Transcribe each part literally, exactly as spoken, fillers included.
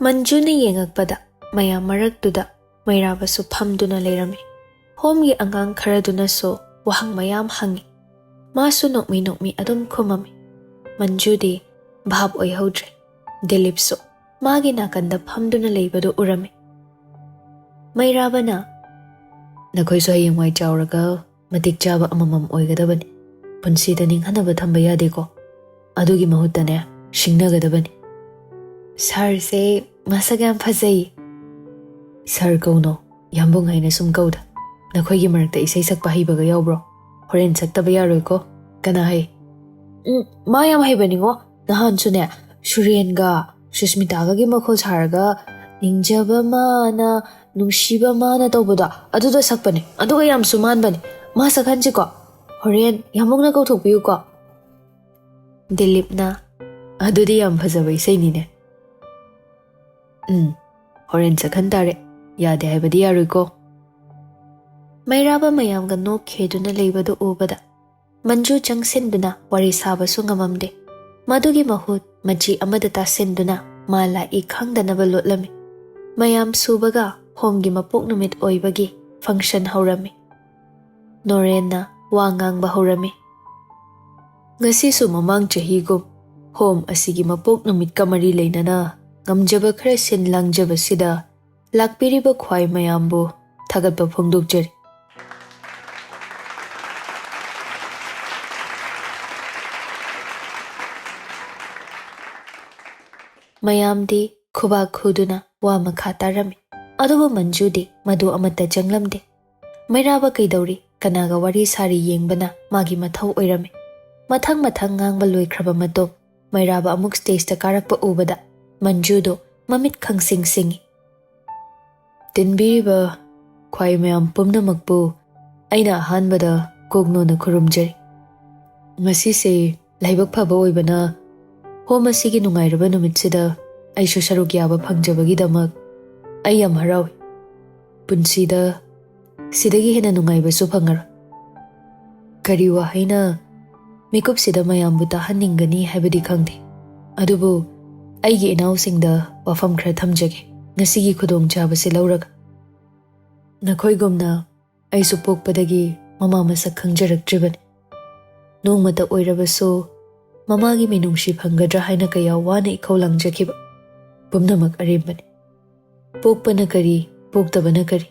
ꯃꯟꯖꯨꯅ ꯌꯦꯡꯉꯛꯄꯗ ꯃꯌꯥꯝ ꯃꯔꯛꯇꯨꯗ ꯃꯩꯔꯥꯕꯁꯨ ꯐꯝꯗꯨꯅ ꯂꯩꯔꯝꯃꯤ꯫ ꯍꯣꯝꯒꯤ ꯑꯉꯥꯡ ꯈꯔꯗꯨꯅꯁꯨ ꯋꯥꯍꯪ ꯃꯌꯥꯝ ꯍꯪꯉꯤ꯫ ꯃꯥꯁꯨ ꯅꯣꯛꯃꯤ ꯅꯣꯛꯃꯤ ꯑꯗꯨꯝ ꯈꯨꯝꯃꯝꯃꯤ꯫ ꯃꯟꯖꯨꯗꯤ ꯚꯥꯞ ꯑꯣꯏꯍꯧꯗ꯭ꯔꯦ꯫ ꯗꯤꯂꯤꯞꯁꯨ ꯃꯥꯒꯤ ꯅꯥꯀꯟꯗ ꯐꯝꯗꯨꯅ ꯂꯩꯕꯗꯨ ꯎꯔꯝꯃꯤ꯫ ꯃꯩꯔꯥꯕꯅ, "ꯅꯈꯣꯏꯁꯨ ꯍꯌꯦꯡꯋꯥꯏ ꯆꯥꯎꯔꯒ ꯃꯇꯤꯛ ꯆꯥꯕ ꯑꯃꯃꯝ ꯑꯣꯏꯒꯗꯕꯅꯤ꯫ ꯄꯨꯟꯁꯤꯗ ꯅꯤꯡꯍꯟꯅꯕ ꯊꯝꯕ ꯌꯥꯗꯦꯀꯣ꯫ ꯑꯗꯨꯒꯤ ꯃꯍꯨꯠꯇꯅꯦ, ꯁꯤꯡꯅꯒꯗꯕꯅꯤ꯫" "ꯁꯥꯔꯁꯦ ꯃꯁꯛ ꯌꯥꯝ ꯐꯖꯩ꯫" "ꯁꯥꯔ ꯀꯧꯅꯣ, ꯌꯥꯝꯕꯨꯡ ꯍꯥꯏꯅ ꯁꯨꯝ ꯀꯧꯗ꯫ ꯅꯈꯣꯏꯒꯤ ꯃꯔꯛꯇ ꯏꯁꯩ ꯁꯛꯄ ꯍꯩꯕꯒ ꯌꯥꯎꯕ꯭ꯔꯣ? ꯍꯣꯔꯦꯟ ꯁꯛꯇꯕ ꯌꯥꯔꯣꯏꯀꯣ꯫" "ꯀꯅꯥ ꯍꯩ?" "ꯎꯝ, ꯃꯥ ꯌꯥꯝ ꯍꯩꯕꯅꯤꯉꯣ꯫ ꯅꯍꯥꯟꯁꯨꯅꯦ, ꯁꯨꯔꯦꯟꯒ ꯁꯨꯁꯃꯤꯇꯥꯒꯒꯤ ꯃꯈꯣꯜ ꯁꯥꯔꯒ 'ꯅꯤꯡꯖꯕ ꯃꯥꯅ, ꯅꯨꯡꯁꯤꯕ ꯃꯥꯅ' ꯇꯧꯕꯗꯣ, ꯑꯗꯨꯗ ꯁꯛꯄꯅꯦ꯫ ꯑꯗꯨꯒ ꯌꯥꯝꯁꯨ ꯃꯥꯟꯕꯅꯦ꯫ ꯃꯥ ꯁꯛꯍꯟꯁꯤꯀꯣ꯫ ꯍꯣꯔꯦꯟ ꯌꯥꯝꯕꯨꯡꯅ ꯀꯧꯊꯣꯛꯄꯤꯌꯨꯀꯣ꯫" ꯗꯤꯂꯤꯞꯅ, "ꯑꯗꯨꯗꯤ ꯌꯥꯝ ꯐꯖꯕ ꯏꯁꯩꯅꯤꯅꯦ꯫" "ꯎꯝ, ꯍꯣꯔꯦꯟ ꯁꯛꯍꯟ ꯇꯥꯔꯦ꯫ ꯌꯥꯗꯦ ꯍꯥꯏꯕꯗꯤ ꯌꯥꯔꯣꯏꯀꯣ꯫" ꯃꯩꯔꯥꯕ ꯃꯌꯥꯝꯒ ꯅꯣꯛꯈꯤꯗꯨꯅ ꯂꯩꯕꯗꯨ ꯎꯕꯗ ꯃꯟꯖꯨ ꯆꯪꯁꯤꯟꯗꯨꯅ ꯋꯥꯔꯤ ꯁꯥꯕꯁꯨ ꯉꯝꯃꯝꯗꯦ꯫ ꯃꯗꯨꯒꯤ ꯃꯍꯨꯠ ꯃꯆꯤ ꯑꯃꯗ ꯇꯥꯁꯤꯟꯗꯨꯅ ꯃꯥ ꯂꯥꯛꯏ ꯈꯪꯗꯅꯕ ꯂꯣꯠꯂꯝꯃꯤ꯫ ꯃꯌꯥꯝ ꯁꯨꯕꯒ ꯍꯣꯝꯒꯤ ꯃꯄꯣꯛ ꯅꯨꯃꯤꯠ ꯑꯣꯏꯕꯒꯤ ꯐꯪꯁꯟ ꯍꯧꯔꯝꯃꯤ꯫ ꯅꯣꯔꯦꯟꯅ ꯋꯥ ꯉꯥꯡꯕ ꯍꯧꯔꯝꯃꯤ꯫ "ꯉꯁꯤꯁꯨ ꯃꯃꯥꯡ ꯆꯍꯤꯒꯨꯝ ꯍꯣꯝ ꯑꯁꯤꯒꯤ ꯃꯄꯣꯛ ꯅꯨꯃꯤꯠꯀ ꯃꯔꯤ ꯂꯩꯅꯅ ꯉꯝꯖꯕ ꯈꯔ ꯁꯤꯟ ꯂꯥꯡꯖꯕꯁꯤꯗ ꯂꯥꯛꯄꯤꯔꯤꯕ ꯈ꯭ꯋꯥꯏ ꯃꯌꯥꯝꯕꯨ ꯊꯥꯒꯠꯄ ꯐꯣꯡꯗꯣꯛꯆꯔꯤ꯫" ꯃꯌꯥꯝꯗꯤ ꯈꯨꯕꯥꯛ ꯈꯨꯗꯨꯅ ꯋꯥ ꯃꯈꯥ ꯇꯥꯔꯝꯃꯤ꯫ ꯑꯗꯨꯕꯨ ꯃꯟꯖꯨꯗꯤ ꯃꯗꯨ ꯑꯃꯠꯇ ꯆꯪꯂꯝꯗꯦ꯫ ꯃꯩꯔꯥꯕ ꯀꯩꯗꯧꯔꯤ, ꯀꯅꯥꯒ ꯋꯥꯔꯤ ꯁꯥꯔꯤ ꯌꯦꯡꯕꯅ ꯃꯥꯒꯤ ꯃꯊꯧ ꯑꯣꯏꯔꯝꯃꯤ꯫ ꯃꯊꯪ ꯃꯊꯪ ꯉꯥꯡꯕ ꯂꯣꯏꯈ꯭ꯔꯕ ꯃꯇꯨꯡ ꯃꯩꯔꯥꯕ ꯑꯃꯨꯛ ꯁ꯭ꯇꯦꯖꯇ ꯀꯥꯔꯛꯄ ꯎꯕꯗ ꯃꯟꯖꯨꯗꯨ ꯃꯃꯤꯠ ꯈꯪꯁꯤꯡ ꯁꯤꯡꯏ꯫ "ꯇꯤꯟꯕꯤꯔꯤꯕ ꯈ꯭ꯋꯥꯏ ꯃꯌꯥꯝ ꯄꯨꯝꯅꯃꯛꯄꯨ ꯑꯩꯅ ꯑꯍꯥꯟꯕꯗ ꯀꯣꯛꯅꯣꯅ ꯈꯨꯔꯨꯝꯖꯔꯤ꯫ ꯉꯁꯤꯁꯦ ꯂꯥꯏꯕꯛ ꯐꯕ ꯑꯣꯏꯕꯅ ꯍꯣꯝ ꯑꯁꯤꯒꯤ ꯅꯨꯡꯉꯥꯏꯔꯕ ꯅꯨꯃꯤꯠꯁꯤꯗ ꯑꯩꯁꯨ ꯁꯔꯨꯛ ꯌꯥꯕ ꯐꯪꯖꯕꯒꯤꯗꯃꯛ ꯑꯩ ꯌꯥꯝ ꯍꯔꯥꯎꯏ꯫ ꯄꯨꯟꯁꯤꯗ ꯁꯤꯗꯒꯤ ꯍꯦꯟꯅ ꯅꯨꯡꯉꯥꯏꯕꯁꯨ ꯐꯪꯉꯔꯣꯏ꯫ ꯀꯔꯤ ꯋꯥꯍꯩꯅ ꯃꯤꯀꯨꯞꯁꯤꯗ ꯃꯌꯥꯝꯕꯨ ꯇꯥꯍꯟꯅꯤꯡꯒꯅꯤ ꯍꯥꯏꯕꯗꯤ ꯈꯪꯗꯦ, ꯑꯗꯨꯕꯨ ꯑꯩꯒꯤ ꯏꯅꯥꯎꯁꯤꯡꯗ ꯋꯥꯐꯝ ꯈꯔ ꯊꯝꯖꯒꯦ, ꯉꯁꯤꯒꯤ ꯈꯨꯗꯣꯡꯆꯥꯕꯁꯤ ꯂꯧꯔꯒ꯫ ꯅꯈꯣꯏꯒꯨꯝꯅ ꯑꯩꯁꯨ ꯄꯣꯛꯄꯗꯒꯤ ꯃꯃꯥ ꯃꯁꯛ ꯈꯪꯖꯔꯛꯇ꯭ꯔꯤꯕꯅꯤ꯫ ꯅꯣꯡꯃꯇ ꯑꯣꯏꯔꯕꯁꯨ ꯃꯃꯥꯒꯤ ꯃꯤꯅꯨꯡꯁꯤ ꯐꯪꯒꯗ꯭ꯔꯥ ꯍꯥꯏꯅ ꯀꯌꯥ ꯋꯥꯅ ꯏꯈꯧ ꯂꯥꯡꯖꯈꯤꯕ ꯄꯨꯝꯅꯃꯛ ꯑꯔꯦꯝꯕꯅꯤ꯫ ꯄꯣꯛꯄꯅ ꯀꯔꯤ, ꯄꯣꯛꯇꯕꯅ ꯀꯔꯤ?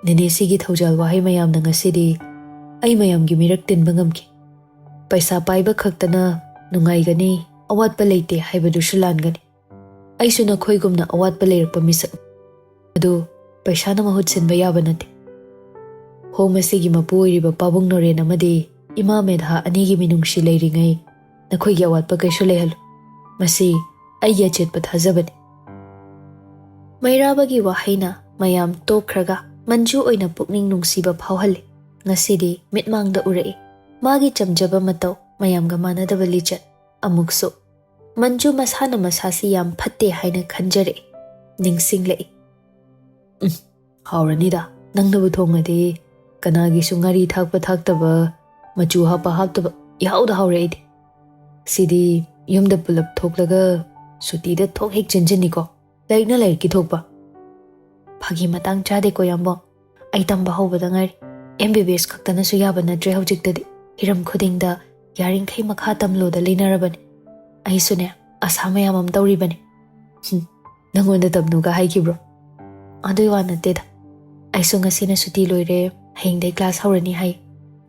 ꯅꯦꯅꯦꯁꯤꯒꯤ ꯊꯧꯖꯥꯜ ꯋꯥꯍꯩ ꯃꯌꯥꯝꯅ ꯉꯁꯤꯗꯤ ꯑꯩ ꯃꯌꯥꯝꯒꯤ ꯃꯤꯔꯛ ꯇꯤꯟꯕ ꯉꯝꯈꯤ꯫ ꯄꯩꯁꯥ ꯄꯥꯏꯕ ꯈꯛꯇꯅ ꯅꯨꯡꯉꯥꯏꯒꯅꯤ, ꯑꯋꯥꯠꯄ ꯂꯩꯇꯦ ꯍꯥꯏꯕꯗꯨꯁꯨ ꯂꯥꯟꯒꯅꯤ꯫ ꯑꯩꯁꯨ ꯅꯈꯣꯏꯒꯨꯝꯅ ꯑꯋꯥꯠꯄ ꯂꯩꯔꯛꯄ ꯃꯤꯁꯛ ꯑꯗꯨ ꯄꯩꯁꯥꯅ ꯃꯍꯨꯠ ꯁꯤꯟꯕ ꯌꯥꯕ ꯅꯠꯇꯦ꯫ ꯍꯣꯝ ꯑꯁꯤꯒꯤ ꯃꯄꯨ ꯑꯣꯏꯔꯤꯕ ꯄꯥꯕꯨꯡ ꯅꯣꯔꯦꯟ ꯑꯃꯗꯤ ꯏꯃꯥ ꯃꯦꯙꯥ ꯑꯅꯤꯒꯤ ꯃꯤꯅꯨꯡꯁꯤ ꯂꯩꯔꯤꯉꯩ ꯅꯈꯣꯏꯒꯤ ꯑꯋꯥꯠꯄ ꯀꯩꯁꯨ ꯂꯩꯍꯜꯂꯨ꯫ ꯃꯁꯤ ꯑꯩꯒꯤ ꯑꯆꯦꯠꯄ ꯊꯥꯖꯕꯅꯤ꯫ ꯃꯩꯔꯥꯕꯒꯤ ꯋꯥꯍꯩꯅ ꯃꯌꯥꯝ ꯇꯣꯛꯈ꯭ꯔꯒ ꯃꯟꯖꯨ ꯑꯣꯏꯅ ꯄꯨꯛꯅꯤꯡ ꯅꯨꯡꯁꯤꯕ ꯐꯥꯎꯍꯜꯂꯤ꯫ ꯉꯁꯤꯗꯤ ꯃꯤꯠꯃꯥꯡꯗ ꯎꯔꯛꯏ꯫ ꯃꯥꯒꯤ ꯆꯝꯖꯕ ꯃꯇꯧ, ꯃꯌꯥꯝꯒ ꯃꯥꯟꯅꯗꯕ ꯂꯤꯆꯠ꯫ ꯑꯃꯨꯛꯁꯨ ꯃꯟꯖꯨ ꯃꯁꯥꯅ ꯃꯁꯥꯁꯤ ꯌꯥꯝ ꯐꯠꯇꯦ ꯍꯥꯏꯅ ꯈꯟꯖꯔꯛꯏ, ꯅꯤꯡꯁꯤꯡꯂꯛꯏ꯫ "ꯎꯝ, ꯍꯥꯎꯔꯅꯤꯗ, ꯅꯪꯅꯕꯨ ꯊꯣꯡꯉꯗꯤ꯫ ꯀꯅꯥꯒꯤꯁꯨ ꯉꯥꯔꯤ ꯊꯥꯛꯄ ꯊꯥꯛꯇꯕ, ꯃꯆꯨ ꯍꯥꯞꯄ ꯍꯥꯞꯇꯕ, ꯏꯍꯥꯎꯗ ꯍꯥꯎꯔꯦ ꯑꯩꯗꯤ꯫ ꯁꯤꯗꯤ ꯌꯨꯝꯗ ꯄꯨꯂꯞ ꯊꯣꯛꯂꯒ ꯁꯨꯇꯤꯗ ꯊꯣꯛ ꯍꯦꯛ ꯆꯦꯟꯖꯟꯅꯤꯀꯣ꯫ ꯂꯥꯏꯔꯤꯛꯅ ꯂꯥꯏꯔꯤꯛꯀꯤ ꯊꯣꯛꯄ꯫ ꯐꯥꯒꯤ ꯃꯇꯥꯡ ꯆꯥꯗꯦꯀꯣ, ꯌꯥꯝꯕꯣ꯫ ꯑꯩ ꯇꯝꯕ ꯍꯧꯕꯗ ꯉꯥꯏꯔꯤ꯫ ꯑꯦꯝ ꯕꯤ ꯕꯤ ꯑꯦꯁ ꯈꯛꯇꯅꯁꯨ ꯌꯥꯕ ꯅꯠꯇ꯭ꯔꯦ ꯍꯧꯖꯤꯛꯇꯗꯤ꯫ ꯍꯤꯔꯝ ꯈꯨꯗꯤꯡꯗ ꯌꯥꯔꯤꯡꯈꯩ ꯃꯈꯥ ꯇꯝꯂꯣꯗ ꯂꯩꯅꯔꯕꯅꯤ꯫ ꯑꯩꯁꯨꯅꯦ, ꯑꯁꯥ ꯃꯌꯥꯝ ꯑꯃ ꯇꯧꯔꯤꯕꯅꯤ꯫" "ꯍꯨꯝ, ꯅꯪꯉꯣꯟꯗ ꯇꯝꯅꯨꯒ ꯍꯥꯏꯈꯤꯕ꯭ꯔꯣ?" "ꯑꯗꯨꯏ ꯋꯥ ꯅꯠꯇꯦꯗ꯫ ꯑꯩꯁꯨ ꯉꯁꯤꯅ ꯁꯨꯇꯤ ꯂꯣꯏꯔꯦ, ꯍꯌꯦꯡꯗꯩ ꯀ꯭ꯂꯥꯁ ꯍꯧꯔꯅꯤ ꯍꯥꯏ꯫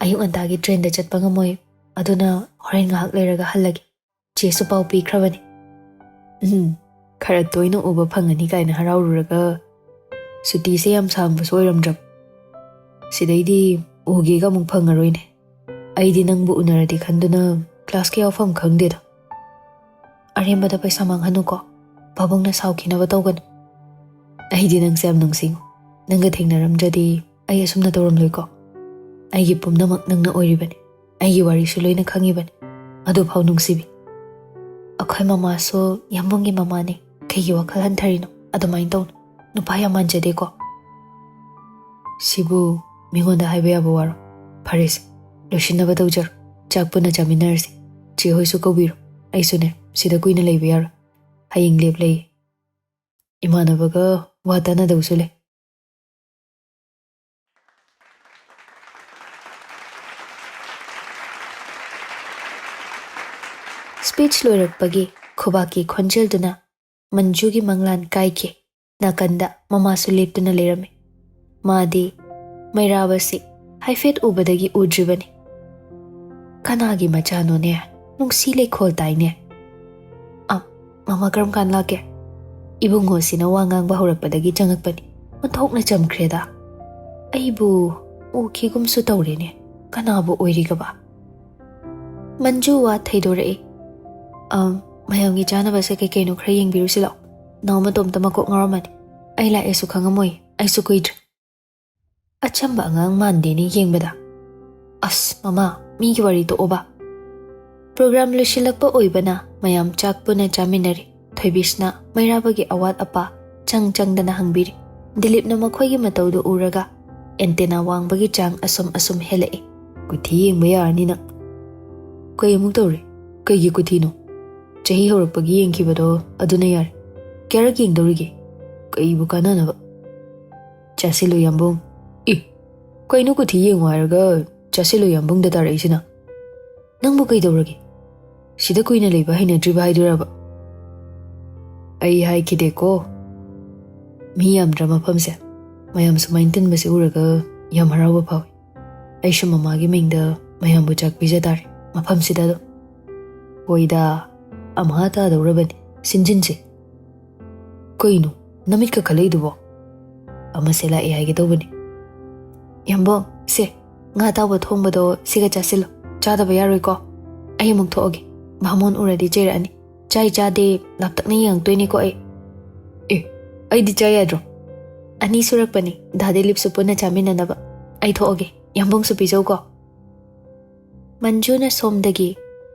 ꯑꯌꯨꯛ ꯉꯟꯇꯥꯒꯤ ꯇ꯭ꯔꯦꯟꯗ ꯆꯠꯄ ꯉꯝꯃꯣꯏ, ꯑꯗꯨꯅ ꯍꯣꯔꯦꯟ ꯉꯥꯏꯍꯥꯛ ꯂꯩꯔꯒ ꯍꯜꯂꯒꯦ꯫ ꯆꯦꯁꯨ ꯄꯥꯎ ꯄꯤꯈ꯭ꯔꯕꯅꯤ꯫" "ꯎꯝ, ꯈꯔ ꯇꯣꯏꯅ ꯎꯕ ꯐꯪꯒꯅꯤ ꯀꯥꯏꯅ ꯍꯔꯥꯎꯔꯨꯔꯒ ꯁꯨꯇꯤꯁꯦ ꯌꯥꯝ ꯁꯥꯡꯕꯁꯨ ꯑꯣꯏꯔꯝꯗ꯭ꯔꯕ꯫ ꯁꯤꯗꯩꯗꯤ ꯎꯒꯦꯒ ꯑꯃꯨꯛ ꯐꯪꯉꯔꯣꯏꯅꯦ꯫ ꯑꯩꯗꯤ ꯅꯪꯕꯨ ꯎꯅꯔꯗꯤ ꯈꯟꯗꯨꯅ ꯀ꯭ꯂꯥꯁꯀ ꯌꯥꯎꯐꯝ ꯈꯪꯗꯦꯗ꯫" "ꯑꯔꯦꯝꯕꯗ ꯄꯩꯁꯥ ꯃꯥꯡꯍꯟꯅꯨꯀꯣ, ꯄꯥꯕꯨꯡꯅ ꯁꯥꯎꯈꯤꯅꯕ ꯇꯧꯒꯅꯨ꯫" "ꯑꯩꯗꯤ ꯅꯪꯁꯦ ꯌꯥꯝ ꯅꯨꯡꯁꯤꯉꯣ꯫ ꯅꯪꯒ ꯊꯦꯡꯅꯔꯝꯗ꯭ꯔꯗꯤ ꯑꯩ ꯑꯁꯨꯝꯅ ꯇꯧꯔꯝꯂꯣꯏꯀꯣ꯫ ꯑꯩꯒꯤ ꯄꯨꯝꯅꯃꯛ ꯅꯪꯅ ꯑꯣꯏꯔꯤꯕꯅꯤ꯫ ꯑꯩꯒꯤ ꯋꯥꯔꯤꯁꯨ ꯂꯣꯏꯅ ꯈꯪꯉꯤꯕꯅꯤ꯫ ꯑꯗꯨꯐꯥꯎ ꯅꯨꯡꯁꯤꯕꯤ꯫" "ꯑꯩꯈꯣꯏ ꯃꯃꯥꯁꯨ ꯌꯥꯝꯕꯨꯡꯒꯤ ꯃꯃꯥꯅꯤ꯫ ꯀꯩꯒꯤ ꯋꯥꯈꯜ ꯍꯟꯊꯔꯤꯅꯣ? ꯑꯗꯨꯃꯥꯏꯅ ꯇꯧꯅꯨ꯫ ꯅꯨꯄꯥ ꯌꯥꯝ ꯃꯥꯟꯖꯗꯦꯀꯣ꯫" "ꯁꯤꯕꯨ ꯃꯤꯉꯣꯟꯗ ꯍꯥꯏꯕ ꯌꯥꯕ ꯋꯥꯔꯣ? ꯐꯔꯦꯁꯦ, ꯂꯣꯏꯁꯤꯟꯅꯕ ꯇꯧꯖꯔꯣ꯫ ꯆꯥꯛ ꯄꯨꯟꯅ ꯆꯥꯃꯤꯟꯅꯔꯁꯤ꯫ ꯆꯦ ꯍꯣꯏꯁꯨ ꯀꯧꯕꯤꯔꯣ꯫ ꯑꯩꯁꯨꯅꯦ, ꯁꯤꯗ ꯀꯨꯏꯅ ꯂꯩꯕ ꯌꯥꯔꯣꯏ꯫ ꯍꯌꯦꯡ ꯂꯦꯞ ꯂꯩ꯫ ꯏꯃꯥꯟꯅꯕꯒ ꯋꯥ ꯇꯥꯅꯗꯧꯁꯨ ꯂꯩ꯫ ꯁ꯭ꯄꯤꯆ ꯂꯣꯏꯔꯛꯄꯒꯤ ꯈꯨꯕꯥꯛꯀꯤ ꯈꯣꯟꯖꯦꯜꯗꯨꯅ ꯃꯟꯖꯨꯒꯤ ꯃꯪꯂꯥꯟ ꯀꯥꯏꯈꯤ꯫ ꯅꯥꯀꯟꯗ ꯃꯃꯥꯁꯨ ꯂꯦꯞꯇꯨꯅ ꯂꯩꯔꯝꯃꯤ꯫ ꯃꯥꯗꯤ ꯃꯩꯔꯥꯕꯁꯤ ꯍꯥꯏꯐꯦꯠ ꯎꯕꯗꯒꯤ ꯎꯗ꯭ꯔꯤꯕꯅꯤ꯫ "ꯀꯅꯥꯒꯤ ꯃꯆꯥꯅꯣꯅꯦ? ꯅꯨꯡꯁꯤ ꯂꯩꯈꯣꯜ ꯇꯥꯏꯅꯦ꯫" "ꯑ, ꯃꯃꯥ ꯀꯔꯝ ꯀꯥꯟ ꯂꯥꯛꯀꯦ?" ꯏꯕꯨꯡꯉꯣꯁꯤꯅ ꯋꯥ ꯉꯥꯡꯕ ꯍꯧꯔꯛꯄꯗꯒꯤ ꯆꯪꯉꯛꯄꯅꯤ꯫ ꯑꯣꯟꯊꯣꯛꯅ ꯆꯝꯈ꯭ꯔꯦꯗ꯫ ꯑꯩꯕꯨ ꯎꯈꯤꯒꯨꯝꯁꯨ ꯇꯧꯔꯦꯅꯦ꯫ ꯀꯅꯥꯕꯨ ꯑꯣꯏꯔꯤꯒꯕ? ꯃꯟꯖꯨ ꯋꯥ ꯊꯩꯗꯣꯔꯛꯏ꯫ "ꯑꯝ, ꯃꯌꯥꯝꯒꯤ ꯆꯥꯅꯕꯁꯦ ꯀꯩ ꯀꯩꯅꯣ ꯈꯔ ꯌꯦꯡꯕꯤꯔꯨꯁꯤ ꯂꯥꯛꯑꯣ꯫ ꯅꯥꯎ ꯃꯇꯣꯝꯇ ꯃꯀꯣꯛ ꯉꯥꯎꯔꯝꯃꯅꯤ꯫ ꯑꯩ ꯂꯥꯛꯑꯦꯁꯨ ꯈꯪꯉꯝꯃꯣꯏ꯫ ꯑꯩꯁꯨ ꯀꯨꯏꯗ꯭ꯔꯤ꯫" ꯑꯆꯝꯕ ꯑꯉꯥꯡ ꯃꯥꯟꯗꯦꯅꯦ ꯌꯦꯡꯕꯗ꯫ ꯑꯁ, ꯃꯃꯥ, ꯃꯤꯒꯤ ꯋꯥꯔꯤ ꯇꯣꯛꯑꯣꯕ꯫ ꯄ꯭ꯔꯣꯒ꯭ꯔꯥꯝ ꯂꯣꯏꯁꯤꯜꯂꯛꯄ ꯑꯣꯏꯕꯅ ꯃꯌꯥꯝ ꯆꯥꯛ ꯄꯨꯟꯅ ꯆꯥꯃꯤꯟꯅꯔꯤ꯫ ꯊꯣꯏꯕꯤꯁꯅ ꯃꯩꯔꯥꯕꯒꯤ ꯑꯋꯥꯠ ꯑꯄꯥ ꯆꯪ ꯆꯪꯗꯅ ꯍꯪꯕꯤꯔꯤ꯫ ꯗꯤꯂꯤꯞꯅ ꯃꯈꯣꯏꯒꯤ ꯃꯇꯧꯗꯨ ꯎꯔꯒ ꯑꯦꯟꯇꯦꯅꯥ ꯋꯥꯡꯕꯒꯤ ꯆꯥꯡ ꯑꯁꯨꯝ ꯑꯁꯨꯝ ꯍꯦꯜꯂꯛꯏ꯫ "ꯀꯨꯊꯤ ꯌꯦꯡꯕ ꯌꯥꯔꯅꯤ ꯅꯪ꯫" "ꯀꯩ ꯑꯃꯨꯛ ꯇꯧꯔꯦ? ꯀꯩꯒꯤ ꯀꯨꯊꯤꯅꯣ? ꯆꯍꯤ ꯍꯧꯔꯛꯄꯒꯤ ꯌꯦꯡꯈꯤꯕꯗꯣ ꯑꯗꯨꯅ ꯌꯥꯔꯦ꯫ ꯀꯌꯥꯔꯛ ꯌꯦꯡꯗꯧꯔꯤꯒꯦ? ꯀꯩꯕꯨ ꯀꯥꯟꯅꯅꯕ?" "ꯆꯥꯁꯤꯜꯂꯨ ꯌꯥꯝꯕꯨꯡ꯫" "ꯏ, ꯀꯩꯅꯣ ꯀꯨꯊꯤ ꯌꯦꯡꯉꯨ ꯍꯥꯏꯔꯒ ꯆꯥꯁꯤꯜꯂꯨ ꯌꯥꯝꯕꯨꯡꯗ ꯇꯥꯔꯛꯏꯁꯤꯅ? ꯅꯪꯕꯨ ꯀꯩꯗꯧꯔꯒꯦ? ꯁꯤꯗ ꯀꯨꯏꯅ ꯂꯩꯕ ꯍꯩꯅꯗ꯭ꯔꯤꯕ ꯍꯥꯏꯗꯨꯔꯕ?" "ꯑꯩ ꯍꯥꯏꯈꯤꯗꯦꯀꯣ꯫ ꯃꯤ ꯌꯥꯝꯗ꯭ꯔ ꯃꯐꯝꯁꯦ? ꯃꯌꯥꯝ ꯁꯨꯃꯥꯏꯅ ꯇꯤꯟꯕꯁꯦ ꯎꯔꯒ ꯌꯥꯝ ꯍꯔꯥꯎꯕ ꯐꯥꯎꯏ꯫ ꯑꯩꯁꯨ ꯃꯃꯥꯒꯤ ꯃꯤꯡꯗ ꯃꯌꯥꯝꯕꯨ ꯆꯥꯛ ꯄꯤꯖ ꯇꯥꯔꯦ ꯃꯐꯝꯁꯤꯗ ꯑꯗꯨꯝ꯫" "ꯍꯣꯏꯗ, ꯑꯃꯍꯥ ꯇꯥꯗꯧꯔꯕꯅꯤ꯫ ꯁꯤꯟꯖꯤꯟꯁꯦ꯫" "ꯀꯩꯅꯣ ꯅꯃꯤꯠꯀ ꯈꯜꯂꯛꯏꯗꯨꯕꯣ?" "ꯑꯃꯁꯦ ꯂꯥꯛꯑꯦ ꯍꯥꯏꯒꯦ ꯇꯧꯕꯅꯤ꯫" "ꯌꯥꯝꯕꯣꯡ, ꯁꯦ, ꯉꯥ ꯑꯇꯥꯎꯕ ꯊꯣꯡꯕꯗꯣ ꯁꯤꯒ ꯆꯥꯁꯤꯜꯂꯣ꯫ ꯆꯥꯗꯕ ꯌꯥꯔꯣꯏꯀꯣ꯫ ꯑꯩ ꯑꯃꯨꯛ ꯊꯣꯛꯑꯒꯦ꯫ ꯚꯥꯃꯣꯟ ꯎꯔꯗꯤ ꯆꯩꯔꯛꯑꯅꯤ꯫ ꯆꯥꯏ ꯆꯥꯗꯦ ꯂꯥꯞꯇꯛꯅ ꯌꯦꯡꯉꯛꯇꯣꯏꯅꯤꯀꯣ ꯑꯩ꯫" "ꯑꯦ, ꯑꯩꯗꯤ ꯆꯥ ꯌꯥꯗ꯭ꯔꯣ?" "ꯑꯅꯤ ꯁꯨꯔꯛꯄꯅꯤ, ꯗꯥ ꯗꯤꯂꯤꯞꯁꯨ ꯄꯨꯟꯅ ꯆꯥꯃꯤꯟꯅꯅꯕ꯫ ꯑꯩ ꯊꯣꯛꯑꯒꯦ, ꯌꯥꯝꯕꯨꯡꯁꯨ ꯄꯤꯖꯧꯀꯣ꯫" ꯃꯟꯖꯨꯅ ꯁꯣꯝꯗꯒꯤ,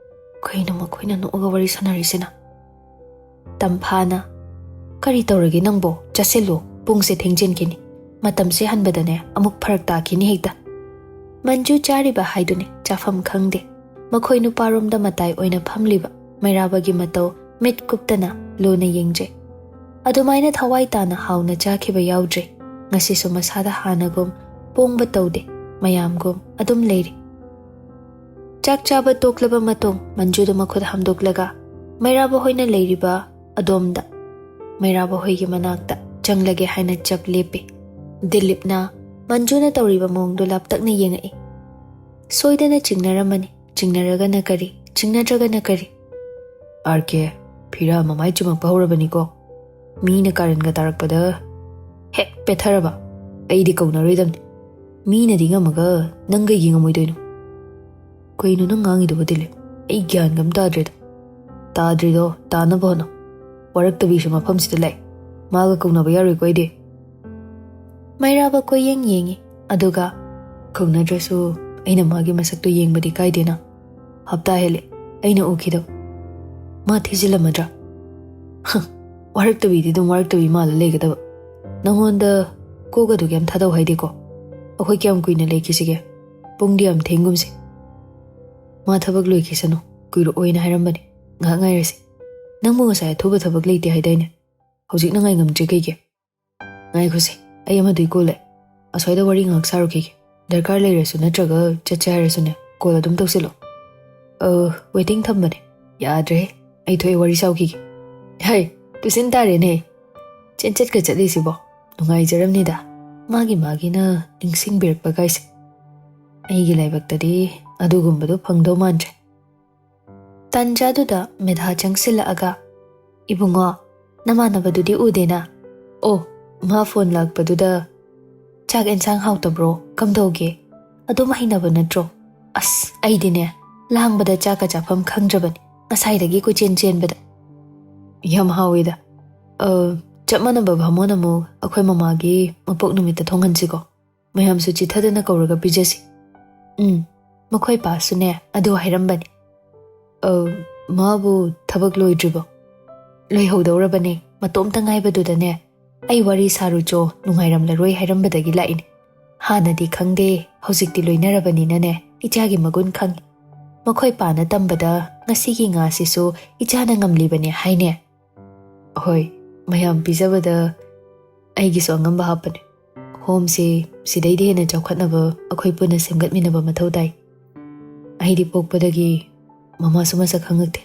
"ꯀꯩꯅꯣ ꯃꯈꯣꯏꯅ ꯅꯣꯛꯑꯒ ꯋꯥꯔꯤ ꯁꯥꯟꯅꯔꯤꯁꯤꯅ?" ꯇꯝꯐꯥꯅ, "ꯀꯔꯤ ꯇꯧꯔꯒꯦ ꯅꯪꯕꯣ? ꯆꯥꯁꯤꯜꯂꯣ, ꯄꯨꯡꯁꯦ ꯊꯦꯡꯖꯤꯟꯈꯤꯅꯤ꯫ ꯃꯇꯝꯁꯦ ꯍꯟꯕꯗꯅꯦ ꯑꯃꯨꯛ ꯐꯔꯛ ꯇꯥꯈꯤꯅꯤ ꯍꯦꯛꯇ꯫" ꯃꯟꯖꯨ ꯆꯥꯔꯤꯕ ꯍꯥꯏꯗꯨꯅꯤ, ꯆꯥꯐꯝ ꯈꯪꯗꯦ꯫ ꯃꯈꯣꯏ ꯅꯨꯄꯥꯔꯣꯝꯗ ꯃꯇꯥꯏ ꯑꯣꯏꯅ ꯐꯝꯂꯤꯕ ꯃꯩꯔꯥꯕꯒꯤ ꯃꯇꯧ ꯃꯤꯠ ꯀꯨꯞꯇꯅ ꯂꯨꯅ ꯌꯦꯡꯖꯩ꯫ ꯑꯗꯨꯃꯥꯏꯅ ꯊꯋꯥꯏ ꯇꯥꯅ ꯍꯥꯎꯅ ꯆꯥꯈꯤꯕ ꯌꯥꯎꯗ꯭ꯔꯤ꯫ ꯉꯁꯤꯁꯨ ꯃꯁꯥꯗ ꯍꯥꯟꯅꯒꯨꯝ ꯄꯣꯡꯕ ꯇꯧꯗꯦ, ꯃꯌꯥꯝꯒꯨꯝ ꯑꯗꯨꯝ ꯂꯩꯔꯤ꯫ ꯆꯥꯛ ꯆꯥꯕ ꯇꯣꯛꯂꯕ ꯃꯇꯨꯡ ꯃꯟꯖꯨꯗ ꯃꯈꯨꯠ ꯍꯥꯝꯗꯣꯛꯂꯒ ꯃꯩꯔꯥꯕ ꯍꯣꯏꯅ ꯂꯩꯔꯤꯕ ꯑꯗꯣꯝꯗ, ꯃꯩꯔꯥꯕ ꯍꯣꯏꯒꯤ ꯃꯅꯥꯛꯇ ꯆꯪꯂꯒꯦ ꯍꯥꯏꯅ ꯆꯞ ꯂꯦꯞꯄꯤ꯫ ꯗꯤꯂꯤꯞꯅ ꯃꯟꯖꯨꯅ ꯇꯧꯔꯤꯕ ꯃꯑꯣꯡꯗꯨ ꯂꯥꯞꯇꯛꯅ ꯌꯦꯡꯉꯛꯏ꯫ ꯁꯣꯏꯗꯅ ꯆꯤꯡꯅꯔꯝꯃꯅꯤ꯫ ꯆꯤꯡꯅꯔꯒꯅ ꯀꯔꯤ? ꯆꯤꯡꯅꯗ꯭ꯔꯒꯅ ꯀꯔꯤ? "ꯑꯥꯔ ꯀꯦ, ꯐꯤꯔꯥ ꯃꯃꯥꯏ ꯆꯨꯝꯃꯛꯄ ꯍꯧꯔꯕꯅꯤꯀꯣ꯫ ꯃꯤꯅ ꯀꯥꯔꯟꯒ ꯇꯥꯔꯛꯄꯗ ꯍꯦꯛ ꯄꯦꯠꯊꯔꯕ꯫ ꯑꯩꯗꯤ ꯀꯧꯅꯔꯣꯏꯗꯕꯅꯤ꯫ ꯃꯤꯅꯗꯤ ꯉꯝꯃꯒ ꯅꯪ ꯀꯩꯒꯤ ꯉꯝꯃꯣꯏꯗꯣꯏꯅꯣ?" "ꯀꯩꯅꯣ ꯅꯪ ꯉꯥꯡꯉꯤꯗꯨꯕꯨ, ꯗꯤꯂꯤꯞ? ꯑꯩ ꯒ꯭ꯌꯥꯟꯒ ꯑꯝ ꯇꯥꯗ꯭ꯔꯦꯗ꯫" "ꯇꯥꯗ꯭ꯔꯤꯗꯣ ꯇꯥꯅꯕ ꯍꯣꯠꯅꯧ꯫ ꯋꯥꯔꯛꯇꯕꯤꯁꯨ ꯃꯐꯝꯁꯤꯗ ꯂꯥꯛꯑꯦ꯫ ꯃꯥꯒ ꯀꯧꯅꯕ ꯌꯥꯔꯣꯏꯀꯣ ꯑꯩꯗꯤ꯫" ꯃꯩꯔꯥꯕ ꯀꯣꯏꯌꯦꯡ ꯌꯦꯡꯉꯤ, ꯑꯗꯨꯒ, "ꯀꯧꯅꯗ꯭ꯔꯁꯨ ꯑꯩꯅ ꯃꯥꯒꯤ ꯃꯁꯛꯇꯣ ꯌꯦꯡꯕꯗꯤ ꯀꯥꯏꯗꯦꯅ꯫ ꯍꯞꯇꯥ ꯍꯦꯜꯂꯦ ꯑꯩꯅ ꯎꯈꯤꯗꯕ꯫ ꯃꯥ ꯊꯤꯖꯤꯜꯂꯝꯃꯗ꯭ꯔꯥ?" "ꯍ, ꯋꯥꯔꯛꯇꯕꯤꯗꯤ ꯑꯗꯨꯝ ꯋꯥꯔꯛꯇꯕꯤ ꯃꯥꯜꯂ ꯂꯩꯒꯗꯕ꯫ ꯅꯪꯉꯣꯟꯗ ꯀꯣꯛ ꯑꯗꯨ ꯀꯩꯝ ꯊꯥꯗꯧ ꯍꯥꯏꯗꯦꯀꯣ꯫ ꯑꯩꯈꯣꯏ ꯀꯌꯥꯝ ꯀꯨꯏꯅ ꯂꯩꯈꯤꯁꯤꯒꯦ? ꯄꯨꯡꯗꯤ ꯌꯥꯝ ꯊꯦꯡꯒꯨꯝꯁꯤ꯫" "ꯃꯥ ꯊꯕꯛ ꯂꯣꯏꯈꯤꯁꯅꯨ, ꯀꯨꯏꯔꯛꯑꯣꯏꯅ ꯍꯥꯏꯔꯝꯕꯅꯤ꯫ ꯉꯥꯏꯍꯥꯛ ꯉꯥꯏꯔꯁꯤ꯫ ꯅꯪꯕꯨ ꯉꯁꯥꯏ ꯑꯊꯨꯕ ꯊꯕꯛ ꯂꯩꯇꯦ ꯍꯥꯏꯗꯥꯏꯅꯦ? ꯍꯧꯖꯤꯛꯅ ꯉꯥꯏ ꯉꯝꯗ꯭ꯔꯤ ꯀꯩꯒꯤ?" "ꯉꯥꯏꯈꯣꯁꯦ, ꯑꯩ ꯑꯃꯗꯨ ꯀꯣꯜ ꯂꯥꯛꯑꯦ꯫ ꯑꯁ꯭ꯋꯥꯏꯗ ꯋꯥꯔꯤ ꯉꯥꯏꯍꯥꯛ ꯁꯥꯔꯨꯈꯤꯒꯦ꯫ ꯗꯔꯀꯥꯔ ꯂꯩꯔꯁꯨ ꯅꯠꯇ꯭ꯔꯒ ꯆꯠꯁꯦ ꯍꯥꯏꯔꯁꯨꯅꯦ, ꯀꯣꯜ ꯑꯗꯨꯝ ꯇꯧꯁꯤꯜꯂꯣ꯫" "ꯑ, ꯋꯦꯇꯤꯡ ꯊꯝꯕꯅꯦ꯫ ꯌꯥꯗ꯭ꯔꯦꯍꯦ, ꯑꯩ ꯊꯣꯛꯑꯦ, ꯋꯥꯔꯤ ꯁꯥꯎꯈꯤꯒꯦ꯫" "ꯍꯩ, ꯇꯨꯁꯤꯟ ꯇꯥꯔꯦꯅꯦ꯫ ꯆꯦꯟꯆꯠꯀ ꯆꯠꯂꯤꯁꯤꯕꯣ꯫ ꯅꯨꯡꯉꯥꯏꯖꯔꯝꯅꯤꯗ, ꯃꯥꯒꯤ ꯃꯥꯒꯤꯅ ꯅꯤꯡꯁꯤꯡꯕꯤꯔꯛꯄ ꯀꯥꯏꯁꯦ꯫ ꯑꯩꯒꯤ ꯂꯥꯏꯕꯛꯇꯗꯤ ꯑꯗꯨꯒꯨꯝꯕꯗꯣ ꯐꯪꯗꯧ ꯃꯥꯟꯗ꯭ꯔꯦ꯫" ꯇꯥꯟꯖꯥꯗꯨꯗ ꯃꯦꯙꯥ ꯆꯪꯁꯤꯜꯂꯛꯑꯒ, "ꯏꯕꯨꯡꯉꯣ, ꯅꯃꯥꯟꯅꯕꯗꯨꯗꯤ ꯎꯗꯦꯅ?" "ꯑꯣ, ꯃꯥ ꯐꯣꯟ ꯂꯥꯛꯄꯗꯨꯗ ꯆꯥꯛ ꯑꯦꯟꯁꯥꯡ ꯍꯥꯎꯇꯕ꯭ꯔꯣ? ꯀꯝꯗꯧꯒꯦ? ꯑꯗꯨꯝ ꯍꯩꯅꯕ ꯅꯠꯇ꯭ꯔꯣ? ꯑꯁ, ꯑꯩꯗꯤꯅꯦ, ꯂꯥꯡꯕꯗ ꯆꯥꯛꯀ ꯆꯥꯐꯝ ꯈꯪꯗ꯭ꯔꯕꯅꯤ, ꯉꯁꯥꯏꯗꯒꯤ ꯀꯣꯏꯆꯦꯟ ꯆꯦꯟꯕꯗ꯫" "ꯌꯥꯝ ꯍꯥꯎꯋꯤꯗ꯫ ꯑ, ꯆꯞ ꯃꯥꯟꯅꯕ ꯚꯥꯃꯣꯟ ꯑꯃꯨꯛ ꯑꯩꯈꯣꯏ ꯃꯃꯥꯒꯤ ꯃꯄꯣꯛ ꯅꯨꯃꯤꯠꯇ ꯊꯣꯡꯍꯟꯁꯤꯀꯣ꯫ ꯃꯌꯥꯝꯁꯨ ꯆꯤꯊꯗꯅ ꯀꯧꯔꯒ ꯄꯤꯖꯁꯤ꯫" "ꯎꯝ, ꯃꯈꯣꯏ ꯄꯥꯁꯨꯅꯦ ꯑꯗꯨ ꯍꯥꯏꯔꯝꯕꯅꯤ꯫" "ꯑ, ꯃꯥꯕꯨ ꯊꯕꯛ ꯂꯣꯏꯗ꯭ꯔꯤꯕꯣ?" "ꯂꯣꯏꯍꯧꯗꯧꯔꯕꯅꯦ, ꯃꯇꯣꯝꯇ ꯉꯥꯏꯕꯗꯨꯗꯅꯦ꯫ ꯑꯩ ꯋꯥꯔꯤ ꯁꯥꯔꯨꯆꯣ, ꯅꯨꯡꯉꯥꯏꯔꯝꯂꯔꯣꯏ ꯍꯥꯏꯔꯝꯕꯗꯒꯤ ꯂꯥꯛꯏꯅꯦ꯫ ꯍꯥꯟꯅꯗꯤ ꯈꯪꯗꯦ, ꯍꯧꯖꯤꯛꯇꯤ ꯂꯣꯏꯅꯔꯕꯅꯤꯅꯅꯦ, ꯏꯆꯥꯒꯤ ꯃꯒꯨꯟ ꯈꯪꯉꯤ꯫" ꯃꯈꯣꯏ ꯄꯥꯅ ꯇꯝꯕꯗ ꯉꯁꯤꯒꯤ ꯉꯥꯁꯤꯁꯨ ꯏꯆꯥꯅ ꯉꯝꯂꯤꯕꯅꯦ ꯍꯥꯏꯅꯦ꯫ ꯍꯣꯏ, ꯃꯌꯥꯝ ꯄꯤꯖꯕꯗ ꯑꯩꯒꯤꯁꯨ ꯑꯉꯝꯕ ꯍꯥꯞꯄꯅꯦ꯫ ꯍꯣꯝꯁꯦ ꯁꯤꯗꯩꯗꯤ ꯍꯦꯟꯅ ꯆꯥꯎꯈꯠꯅꯕ ꯑꯩꯈꯣꯏ ꯄꯨꯟꯅ ꯁꯦꯝꯒꯠꯃꯤꯟꯅꯕ ꯃꯊꯧ ꯇꯥꯏ꯫ ꯑꯩꯗꯤ ꯄꯣꯛꯄꯗꯒꯤ ꯃꯃꯥꯁꯨ ꯃꯁꯛ ꯈꯪꯉꯛꯇꯦ꯫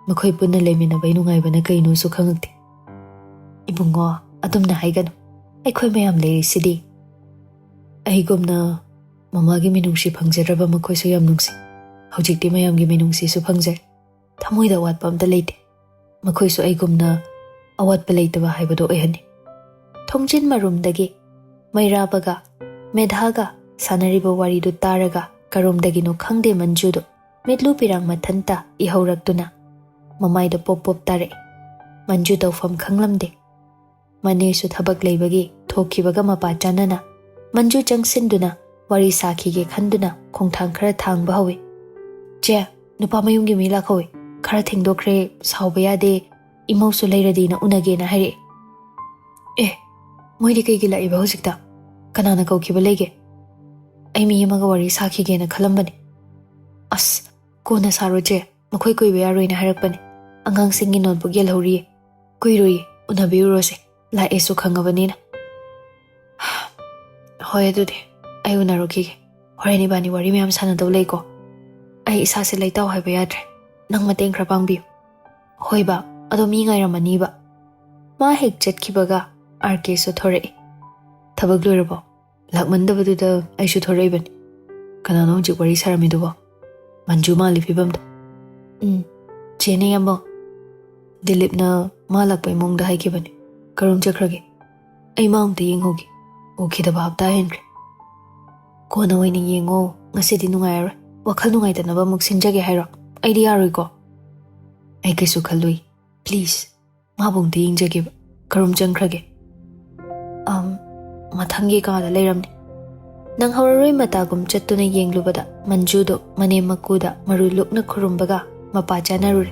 ꯃꯈꯣꯏ ꯄꯨꯟꯅ ꯂꯩꯃꯤꯟꯅꯕꯩ ꯅꯨꯡꯉꯥꯏꯕꯅ ꯀꯩꯅꯣꯁꯨ ꯈꯪꯉꯛꯇꯦ꯫ ꯏꯕꯨꯡꯉꯣ, ꯑꯗꯨꯝꯅ ꯍꯥꯏꯒꯅꯨ꯫ ꯑꯩꯈꯣꯏ ꯃꯌꯥꯝ ꯂꯩꯔꯤꯁꯤꯗꯤ꯫ ꯑꯩꯒꯨꯝꯅ ꯃꯃꯥꯒꯤ ꯃꯤꯅꯨꯡꯁꯤ ꯐꯪꯖꯗ꯭ꯔꯕ ꯃꯈꯣꯏꯁꯨ ꯌꯥꯝ ꯅꯨꯡꯁꯤ꯫ ꯍꯧꯖꯤꯛꯇꯤ ꯃꯌꯥꯝꯒꯤ ꯃꯤꯅꯨꯡꯁꯤꯁꯨ ꯐꯪꯖꯩ꯫ ꯊꯃꯣꯏꯗ ꯑꯋꯥꯠꯄ ꯑꯝꯇ ꯂꯩꯇꯦ꯫ ꯃꯈꯣꯏꯁꯨ ꯑꯩꯒꯨꯝꯅ ꯑꯋꯥꯠꯄ ꯂꯩꯇꯕ ꯍꯥꯏꯕꯗꯣ ꯑꯣꯏꯍꯟꯅꯤ꯫ ꯊꯣꯡꯖꯤꯟ ꯃꯔꯨꯝꯗꯒꯤ ꯃꯩꯔꯥꯕꯒ ꯃꯦꯙꯥꯒ ꯁꯥꯟꯅꯔꯤꯕ ꯋꯥꯔꯤꯗꯨ ꯇꯥꯔꯒ ꯀꯔꯣꯝꯗꯒꯤꯅꯣ ꯈꯪꯗꯦ ꯃꯟꯖꯨꯗꯣ ꯃꯤꯠꯂꯨ ꯄꯤꯔꯥꯡ ꯃꯊꯟꯇ ꯏꯍꯧꯔꯛꯇꯨꯅ ꯃꯃꯥꯏꯗ ꯄꯣꯞ ꯄꯣꯞ ꯇꯥꯔꯛꯏ꯫ ꯃꯟꯖꯨ ꯇꯧꯐꯝ ꯈꯪꯂꯝꯗꯦ꯫ ꯃꯅꯦꯁꯨ ꯊꯕꯛ ꯂꯩꯕꯒꯤ ꯊꯣꯛꯈꯤꯕꯒ ꯃꯄꯥ ꯆꯥꯟꯅꯅ ꯃꯟꯖꯨ ꯆꯪꯁꯤꯟꯗꯨꯅ ꯋꯥꯔꯤ ꯁꯥꯈꯤꯒꯦ ꯈꯟꯗꯨꯅ ꯈꯣꯡꯊꯥꯡ ꯈꯔ ꯊꯥꯡꯕ ꯍꯧꯏ꯫ "ꯆꯦ, ꯅꯨꯄꯥ ꯃꯌꯨꯝꯒꯤ ꯃꯤ ꯂꯥꯛꯍꯧꯏ꯫ ꯈꯔ ꯊꯦꯡꯗꯣꯛꯈ꯭ꯔꯦ, ꯁꯥꯎꯕ ꯌꯥꯗꯦ꯫ ꯏꯃꯧꯁꯨ ꯂꯩꯔꯗꯤꯅ ꯎꯅꯒꯦꯅ ꯍꯥꯏꯔꯛꯑꯦ꯫" "ꯑꯦ, ꯃꯣꯏꯗꯤ ꯀꯩꯒꯤ ꯂꯥꯛꯏꯕ ꯍꯧꯖꯤꯛꯇ? ꯀꯅꯥꯅ ꯀꯧꯈꯤꯕ ꯂꯩꯒꯦ? ꯑꯩ ꯃꯤ ꯑꯃꯒ ꯋꯥꯔꯤ ꯁꯥꯈꯤꯒꯦꯅ ꯈꯜꯂꯝꯕꯅꯦ꯫" "ꯑꯁ, ꯀꯣꯟꯅ ꯁꯥꯔꯣ ꯆꯦ, ꯃꯈꯣꯏ ꯀꯨꯏꯕ ꯌꯥꯔꯣꯏꯅ ꯍꯥꯏꯔꯛꯄꯅꯦ꯫ ꯑꯉꯥꯡꯁꯤꯡꯒꯤ ꯅꯣꯠꯕꯨꯛ ꯌꯦꯜꯍꯧꯔꯤꯌꯦ꯫ ꯀꯨꯏꯔꯣꯏꯌꯦ, ꯎꯅꯕꯤꯔꯨꯔꯣꯁꯦ, ꯂꯥꯛꯑꯦꯁꯨ ꯈꯪꯉꯕꯅꯤꯅ꯫" "ꯍꯣꯏ, ꯑꯗꯨꯗꯤ ꯑꯩ ꯎꯅꯔꯨꯈꯤꯒꯦ꯫ ꯍꯣꯔꯦꯟ ꯏꯕꯥꯅꯤ ꯋꯥꯔꯤ ꯃꯌꯥꯝ ꯁꯥꯟꯅꯗꯧ ꯂꯩꯀꯣ꯫ ꯑꯩ ꯏꯁꯥꯁꯦ ꯂꯩꯇꯥꯎ ꯍꯥꯏꯕ ꯌꯥꯗ꯭ꯔꯦ꯫ ꯅꯪ ꯃꯇꯦꯡ ꯈꯔ ꯄꯥꯡꯕꯤꯌꯨ꯫" "ꯍꯣꯏꯕ, ꯑꯗꯣ ꯃꯤ ꯉꯥꯏꯔꯝꯃꯅꯤꯕ꯫" ꯃꯥ ꯍꯦꯛ ꯆꯠꯈꯤꯕꯒ ꯑꯥꯔ ꯀꯦꯁꯨ ꯊꯣꯔꯛꯏ꯫ "ꯊꯕꯛ ꯂꯣꯏꯔꯕꯣ? ꯂꯥꯛꯃꯟꯗꯕꯗꯨꯗ ꯑꯩꯁꯨ ꯊꯣꯔꯛꯏꯕꯅꯤ꯫ ꯀꯅꯥꯅꯣ ꯍꯧꯖꯤꯛ ꯋꯥꯔꯤ ꯁꯥꯔꯝꯃꯤꯗꯨꯕꯣ? ꯃꯟꯖꯨ ꯃꯥꯜꯂꯤ ꯐꯤꯕꯝꯗꯣ꯫" "ꯎꯝ, ꯆꯦꯅꯦ ꯌꯥꯝꯕꯣ꯫ ꯗꯤꯂꯤꯞꯅ ꯃꯥ ꯂꯥꯛꯄꯩ ꯃꯑꯣꯡꯗ ꯍꯥꯏꯈꯤꯕꯅꯤ꯫ ꯀꯔꯣꯝ ꯆꯠꯈ꯭ꯔꯒꯦ? ꯑꯩ ꯃꯥ ꯑꯃꯨꯛꯇ ꯌꯦꯡꯍꯧꯒꯦ꯫ ꯎꯈꯤꯗꯕ ꯍꯞꯇꯥ ꯍꯦꯟꯈ꯭ꯔꯦ꯫" "ꯀꯣꯟꯅ ꯑꯣꯏꯅ ꯌꯦꯡꯉꯣ, ꯉꯁꯤꯗꯤ ꯅꯨꯡꯉꯥꯏꯔꯔꯣꯏ꯫ ꯋꯥꯈꯜ ꯅꯨꯡꯉꯥꯏꯇꯅꯕ ꯑꯃꯨꯛ ꯁꯤꯟꯖꯒꯦ ꯍꯥꯏꯔꯣ? ꯑꯩꯗꯤ ꯌꯥꯔꯣꯏꯀꯣ꯫" "ꯑꯩ ꯀꯩꯁꯨ ꯈꯜꯂꯨꯏ꯫ ꯄ꯭ꯂꯤꯖ, ꯃꯥꯕꯨ ꯑꯝꯇ ꯌꯦꯡꯖꯒꯦꯕ꯫ ꯀꯔꯣꯝ ꯆꯪꯈ꯭ꯔꯒꯦ?" "ꯑꯝ, ꯃꯊꯪꯒꯤ ꯀꯥꯗ ꯂꯩꯔꯝꯅꯤ꯫" ꯅꯪꯍꯧꯔꯔꯣꯏ ꯃꯇꯥꯒꯨꯝ ꯆꯠꯇꯨꯅ ꯌꯦꯡꯂꯨꯕꯗ ꯃꯟꯖꯨꯗꯣ ꯃꯅꯦꯝ ꯃꯀꯨꯗ ꯃꯔꯨ ꯂꯨꯛꯅ ꯈꯨꯔꯨꯝꯕꯒ ꯃꯄꯥ ꯆꯥꯅꯔꯨꯔꯦ꯫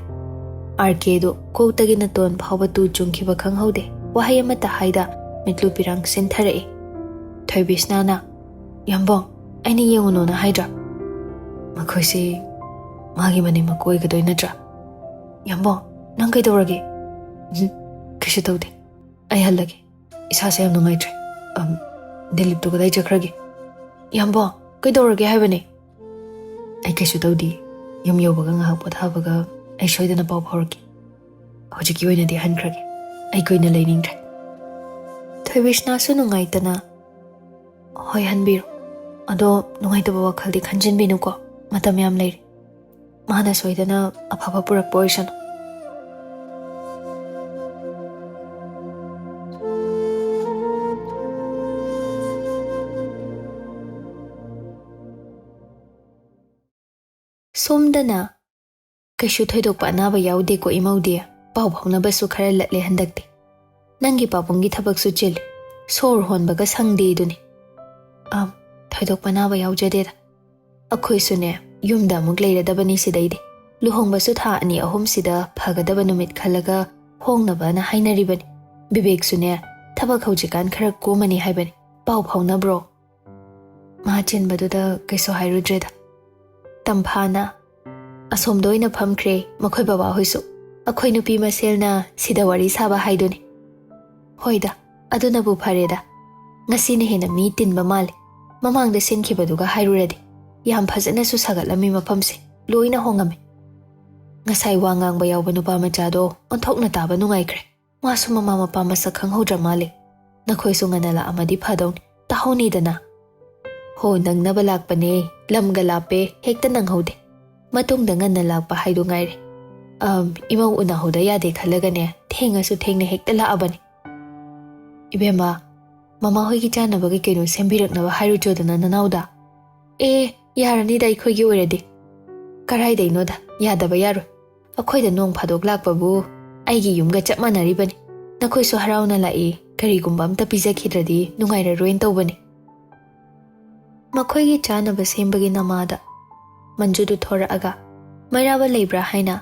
ꯑꯥꯔ ꯀꯦꯗꯣ ꯀꯣꯛꯇꯒꯤ ꯅꯥꯇꯣꯟ ꯐꯥꯎꯕ ꯇꯨ ꯆꯨꯡꯈꯤꯕ ꯈꯪꯍꯧꯗꯦ꯫ ꯋꯥꯍꯩ ꯑꯃꯠꯇ ꯍꯥꯏꯗ ꯃꯤꯠꯂꯨ ꯄꯤꯔꯥꯡ ꯁꯤꯟꯊꯔꯛꯏ꯫ ꯊꯣꯏꯕꯤꯁꯅꯥꯅ, "ꯌꯥꯝꯕꯣꯡ, ꯑꯩꯅ ꯌꯦꯡꯉꯨꯅꯣꯅ ꯍꯥꯏꯗ꯭ꯔꯥ?" "ꯃꯈꯣꯏꯁꯤ ꯃꯥꯒꯤ ꯃꯅꯤꯡ ꯃꯀꯣꯏꯒꯗꯣꯏ ꯅꯠꯇ꯭ꯔꯥ? ꯌꯥꯝꯕꯣ, ꯅꯪ ꯀꯩꯗꯧꯔꯒꯦ? ꯎꯝ, ꯀꯩꯁꯨ ꯇꯧꯗꯦ꯫ ꯑꯩ ꯍꯜꯂꯒꯦ꯫ ꯏꯁꯥꯁꯦ ꯌꯥꯝ ꯅꯨꯡꯉꯥꯏꯇ꯭ꯔꯦ꯫ ꯑꯝ, ꯗꯤꯂꯤꯞꯇꯨ ꯀꯗꯥꯏ ꯆꯠꯈ꯭ꯔꯒꯦ? ꯌꯥꯝꯕꯣ, ꯀꯩꯗꯧꯔꯒꯦ ꯍꯥꯏꯕꯅꯦ? ꯑꯩ ꯀꯩꯁꯨ ꯇꯧꯗꯦ꯫ ꯌꯨꯝ ꯌꯧꯕꯒ ꯉꯥꯏꯍꯥꯛ ꯄꯣꯊꯥꯕꯒ ꯑꯩ ꯁꯣꯏꯗꯅ ꯄꯥꯎ ꯐꯥꯎꯔꯛꯀꯦ꯫ ꯍꯧꯖꯤꯛꯀꯤ ꯑꯣꯏꯅꯗꯤ ꯍꯟꯈ꯭ꯔꯒꯦ꯫ ꯑꯩ ꯀꯨꯏꯅ ꯂꯩꯅꯤꯡꯗ꯭ꯔꯦ꯫ ꯊꯣꯏꯕꯤꯁꯅꯥꯁꯨ ꯅꯨꯡꯉꯥꯏꯇꯅ, "ꯍꯣꯏ, ꯍꯟꯕꯤꯔꯣ꯫ ꯑꯗꯣ ꯅꯨꯡꯉꯥꯏꯇꯕ ꯋꯥꯈꯜꯗꯤ ꯈꯟꯖꯤꯟꯕꯤꯅꯨꯀꯣ꯫ ꯃꯇꯝ ꯌꯥꯝ ꯂꯩꯔꯤ꯫" ꯃꯥꯅ ꯁꯣꯏꯗꯅ ꯑꯐꯕ ꯄꯨꯔꯛꯄ ꯑꯣꯏꯁꯅꯨ꯫ ꯁꯣꯝꯗꯅ, "ꯀꯩꯁꯨ ꯊꯣꯏꯗꯣꯛꯄ ꯑꯅꯥꯕ ꯌꯥꯎꯗꯦꯀꯣ ꯏꯃꯧꯗꯤ? ꯄꯥꯎ ꯐꯥꯎꯅꯕꯁꯨ ꯈꯔ ꯂꯠꯂꯦ ꯍꯟꯗꯛꯇꯤ꯫ ꯅꯪꯒꯤ ꯄꯥꯕꯨꯡꯒꯤ ꯊꯕꯛꯁꯨ ꯆꯤꯜꯂꯤ꯫ ꯁꯣꯔ ꯍꯣꯟꯕꯒ ꯁꯪꯗꯦꯗꯨꯅꯤ꯫" "ꯑꯝ, ꯊꯣꯏꯗꯣꯛꯄ ꯑꯅꯥꯕ ꯌꯥꯎꯖꯗꯦꯗ꯫ ꯑꯩꯈꯣꯏꯁꯨꯅꯦ, ꯌꯨꯝꯗ ꯑꯃꯨꯛ ꯂꯩꯔꯗꯕꯅꯤ ꯁꯤꯗꯩꯗꯤ꯫ ꯂꯨꯍꯣꯡꯕꯁꯨ ꯊꯥ ꯑꯅꯤ ꯑꯍꯨꯝꯁꯤꯗ ꯐꯒꯗꯕ ꯅꯨꯃꯤꯠ ꯈꯜꯂꯒ ꯍꯣꯡꯅꯕꯅ ꯍꯥꯏꯅꯔꯤꯕꯅꯤ꯫ ꯕꯤꯕꯦꯛꯁꯨꯅꯦ, ꯊꯕꯛ ꯍꯧꯖꯤꯛꯀꯥꯟ ꯈꯔ ꯀꯣꯝꯃꯅꯤ ꯍꯥꯏꯕꯅꯤ꯫ ꯄꯥꯎ ꯐꯥꯎꯅꯕ꯭ꯔꯣ?" ꯃꯥ ꯆꯤꯟꯕꯗꯨꯗ ꯀꯩꯁꯨ ꯍꯥꯏꯔꯨꯗ꯭ꯔꯦꯗ꯫ ꯇꯝꯐꯥꯅ, "ꯑꯁꯣꯝꯗ ꯑꯣꯏꯅ ꯐꯝꯈ꯭ꯔꯦ ꯃꯈꯣꯏ ꯕꯕꯥꯍꯣꯏꯁꯨ꯫ ꯑꯩꯈꯣꯏ ꯅꯨꯄꯤ ꯃꯁꯦꯜꯅ ꯁꯤꯗ ꯋꯥꯔꯤ ꯁꯥꯕ ꯍꯥꯏꯗꯨꯅꯤ꯫" "ꯍꯣꯏꯗ, ꯑꯗꯨꯅꯕꯨ ꯐꯔꯦꯗ꯫ ꯉꯁꯤꯅ ꯍꯦꯟꯅ ꯃꯤ ꯇꯤꯟꯕ ꯃꯥꯜꯂꯤ꯫ ꯃꯃꯥꯡꯗ ꯁꯤꯟꯈꯤꯕꯗꯨꯒ ꯍꯥꯏꯔꯨꯔꯗꯤ꯫ ꯌꯥꯝ ꯐꯖꯅꯁꯨ ꯁꯥꯒꯠꯂꯝꯃꯤ ꯃꯐꯝꯁꯦ꯫ ꯂꯣꯏꯅ ꯍꯣꯡꯉꯝꯃꯤ꯫ ꯉꯁꯥꯏ ꯋꯥ ꯉꯥꯡꯕ ꯌꯥꯎꯕ ꯅꯨꯄꯥ ꯃꯆꯥꯗꯣ ꯑꯣꯟꯊꯣꯛꯅ ꯇꯥꯕ ꯅꯨꯡꯉꯥꯏꯈ꯭ꯔꯦ꯫ ꯃꯥꯁꯨ ꯃꯃꯥ ꯃꯄꯥ ꯃꯁꯛ ꯈꯪꯍꯧꯗ꯭ꯔ ꯃꯥꯜꯂꯦ꯫ ꯅꯈꯣꯏꯁꯨ ꯉꯟꯅ ꯂꯥꯛꯑꯝꯃꯗꯤ ꯐꯗꯧꯅꯤ꯫ ꯇꯥꯍꯧꯅꯤꯗꯅ꯫" "ꯍꯣ, ꯅꯪꯅꯕ ꯂꯥꯛꯄꯅꯦ꯫ ꯂꯝꯒ ꯂꯥꯞꯄꯦ, ꯍꯦꯛꯇ ꯅꯪꯍꯧꯗꯦ꯫ ꯃꯇꯨꯡꯗ ꯉꯟꯅ ꯂꯥꯛꯄ ꯍꯥꯏꯗꯨ ꯉꯥꯏꯔꯦ꯫ ꯑꯝ, ꯏꯃꯧ ꯎꯅꯍꯧꯗ ꯌꯥꯗꯦ ꯈꯜꯂꯒꯅꯦ, ꯊꯦꯡꯉꯁꯨ ꯊꯦꯡꯅ ꯍꯦꯛꯇ ꯂꯥꯛꯑꯕꯅꯤ꯫" "ꯏꯕꯦꯝꯃ, ꯃꯃꯥ ꯍꯣꯏꯒꯤ ꯆꯥꯅꯕ ꯀꯩ ꯀꯩꯅꯣ ꯁꯦꯝꯕꯤꯔꯛꯅꯕ ꯍꯥꯏꯔꯨꯆꯣꯗꯅ ꯅꯅꯥꯎꯗ꯫" "ꯑꯦ, ꯌꯥꯔꯅꯤꯗ ꯑꯩꯈꯣꯏꯒꯤ ꯑꯣꯏꯔꯗꯤ꯫" "ꯀꯔꯥꯏꯗꯩꯅꯣꯗ, ꯌꯥꯗꯕ ꯌꯥꯔꯣꯏ꯫ ꯑꯩꯈꯣꯏꯗ ꯅꯣꯡ ꯐꯥꯗꯣꯛ ꯂꯥꯛꯄꯕꯨ ꯑꯩꯒꯤ ꯌꯨꯝꯒ ꯆꯞ ꯃꯥꯟꯅꯔꯤꯕꯅꯤ꯫ ꯅꯈꯣꯏꯁꯨ ꯍꯔꯥꯎꯅ ꯂꯥꯛꯏ, ꯀꯔꯤꯒꯨꯝꯕ ꯑꯝꯇ ꯄꯤꯖꯈꯤꯗ꯭ꯔꯗꯤ ꯅꯨꯡꯉꯥꯏꯔꯔꯣꯏꯅ ꯇꯧꯕꯅꯤ꯫" ꯃꯈꯣꯏꯒꯤ ꯆꯥꯅꯕ ꯁꯦꯝꯕꯒꯤ ꯅꯃꯥꯗ ꯃꯟꯖꯨꯗꯨ ꯊꯣꯔꯛꯑꯒ, "ꯃꯩꯔꯥꯕ ꯂꯩꯕ꯭ꯔꯥ?" ꯍꯥꯏꯅ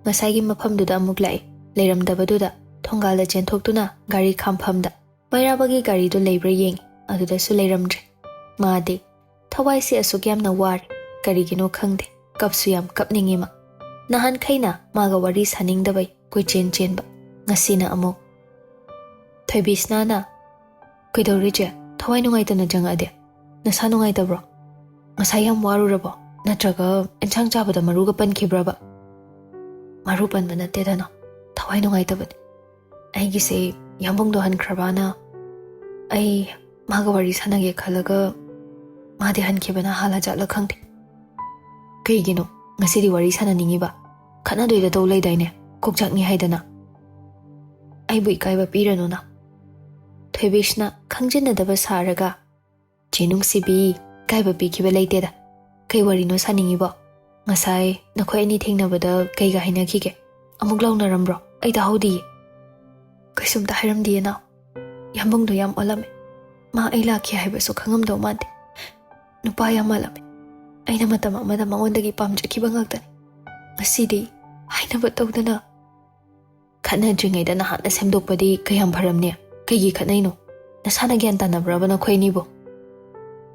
ꯉꯁꯥꯏꯒꯤ ꯃꯐꯝꯗꯨꯗ ꯑꯃꯨꯛ ꯂꯥꯛꯏ꯫ ꯂꯩꯔꯝꯗꯕꯗꯨꯗ ꯊꯣꯡꯒꯥꯜꯗ ꯆꯦꯟꯊꯣꯛꯇꯨꯅ ꯒꯥꯔꯤ ꯈꯥꯝꯐꯝꯗ ꯃꯩꯔꯥꯕꯒꯤ ꯒꯥꯔꯤꯗꯨ ꯂꯩꯕ꯭ꯔꯥ ꯌꯦꯡꯉꯤ꯫ ꯑꯗꯨꯗꯁꯨ ꯂꯩꯔꯝꯗ꯭ꯔꯦ꯫ ꯃꯥꯗꯤ, "ꯊꯋꯥꯏꯁꯦ ꯑꯁꯨꯛ ꯌꯥꯝꯅ ꯋꯥꯔꯦ, ꯀꯔꯤꯒꯤꯅꯣ ꯈꯪꯗꯦ꯫ ꯀꯞꯁꯨ ꯌꯥꯝ ꯀꯞꯅꯤꯡꯉꯤ ꯃꯥ꯫ ꯅꯍꯥꯟꯈꯩꯅ ꯃꯥꯒ ꯋꯥꯔꯤ ꯁꯥꯅꯤꯡꯗꯕꯩ ꯀꯣꯏꯆꯦꯟ ꯆꯦꯟꯕ꯫ ꯉꯁꯤꯅ ꯑꯃꯨꯛ ꯊꯣꯏꯕꯤꯁꯅꯥꯅ, "ꯀꯩꯗꯧꯔꯦ ꯆꯦ? ꯊꯋꯥꯏ ꯅꯨꯡꯉꯥꯏꯇꯅ ꯆꯪꯉꯛꯑꯗꯤ? ꯅꯁꯥ ꯅꯨꯡꯉꯥꯏꯇꯕ꯭ꯔꯣ? ꯉꯁꯥꯏ ꯌꯥꯝ ꯋꯥꯔꯨꯔꯕꯣ? ꯅꯠꯇ꯭ꯔꯒ ꯑꯦꯟꯁꯥꯡ ꯆꯥꯕꯗ ꯃꯔꯨꯒ ꯄꯟꯈꯤꯕ꯭ꯔꯕ?" "ꯃꯔꯨ ꯄꯟꯕ ꯅꯠꯇꯦꯗꯅ, ꯊꯋꯥꯏ ꯅꯨꯡꯉꯥꯏꯇꯕꯅꯤ꯫ ꯑꯩꯒꯤꯁꯦ ꯌꯥꯝꯕꯨꯡꯗꯣ ꯍꯟꯈ꯭ꯔꯕꯅ ꯑꯩ ꯃꯥꯒ ꯋꯥꯔꯤ ꯁꯥꯟꯅꯒꯦ ꯈꯜꯂꯒ ꯃꯥꯗꯤ ꯍꯟꯈꯤꯕꯅ ꯍꯥꯜꯂ ꯖꯥꯠꯂ ꯈꯪꯗꯦ꯫ ꯀꯩꯒꯤꯅꯣ ꯉꯁꯤꯗꯤ ꯋꯥꯔꯤ ꯁꯥꯟꯅꯅꯤꯡꯉꯤꯕ? ꯈꯠꯅꯗꯣꯏꯗ ꯇꯧ ꯂꯩꯗꯥꯏꯅꯦ? ꯀꯣꯛꯆꯥꯛꯅꯤ ꯍꯥꯏꯗꯅ꯫ ꯑꯩꯕꯨ ꯏꯀꯥꯏꯕ ꯄꯤꯔꯅꯨꯅ꯫" ꯊꯣꯏꯕꯤꯁꯅ ꯈꯪꯖꯤꯟꯅꯗꯕ ꯁꯥꯔꯒ, "ꯆꯦ ꯅꯨꯡꯁꯤꯕꯤ, ꯏꯀꯥꯏꯕ ꯄꯤꯈꯤꯕ ꯂꯩꯇꯦꯗ꯫ ꯀꯩ ꯋꯥꯔꯤꯅꯣ ꯁꯥꯅꯤꯡꯉꯤꯕꯣ? ꯉꯁꯥꯏ ꯅꯈꯣꯏ ꯑꯅꯤ ꯊꯦꯡꯅꯕꯗ ꯀꯩꯒ ꯍꯥꯏꯅꯈꯤꯒꯦ? ꯑꯃꯨꯛ ꯂꯥꯎꯅꯔꯝꯕ꯭ꯔꯣ? ꯑꯩ ꯇꯥꯍꯧꯗꯤꯌꯦ꯫" "ꯀꯩꯁꯨꯝꯇ ꯍꯥꯏꯔꯝꯗꯤꯌꯦ ꯅꯥꯎ꯫ ꯌꯥꯝꯕꯨꯡꯗꯣ ꯌꯥꯝ ꯑꯣꯜꯂꯝꯃꯦ꯫ ꯃꯥ ꯑꯩ ꯂꯥꯛꯈꯤ ꯍꯥꯏꯕꯁꯨ ꯈꯪꯉꯝꯗꯧ ꯃꯥꯟꯗꯦ꯫ ꯅꯨꯄꯥ ꯌꯥꯝ ꯃꯥꯜꯂꯝꯃꯦ꯫ ꯑꯩꯅ ꯃꯇꯝ ꯑꯃꯗ ꯃꯉꯣꯟꯗꯒꯤ ꯄꯥꯝꯖꯈꯤꯕ ꯉꯥꯛꯇꯅꯤ꯫ ꯉꯁꯤꯗꯤ ꯍꯥꯏꯅꯕ ꯇꯧꯗꯅ꯫" "ꯈꯠꯅꯗ꯭ꯔꯤꯉꯩꯗ ꯅꯍꯥꯟꯅ ꯁꯦꯝꯗꯣꯛꯄꯗꯤ ꯀꯌꯥꯝ ꯐꯔꯝꯅꯤ꯫ ꯀꯩꯒꯤ ꯈꯠꯅꯩꯅꯣ? ꯅꯁꯥꯅ ꯒ꯭ꯌꯥꯟ ꯇꯥꯅꯕ꯭ꯔꯕ ꯅꯈꯣꯏ ꯑꯅꯤꯕꯨ?"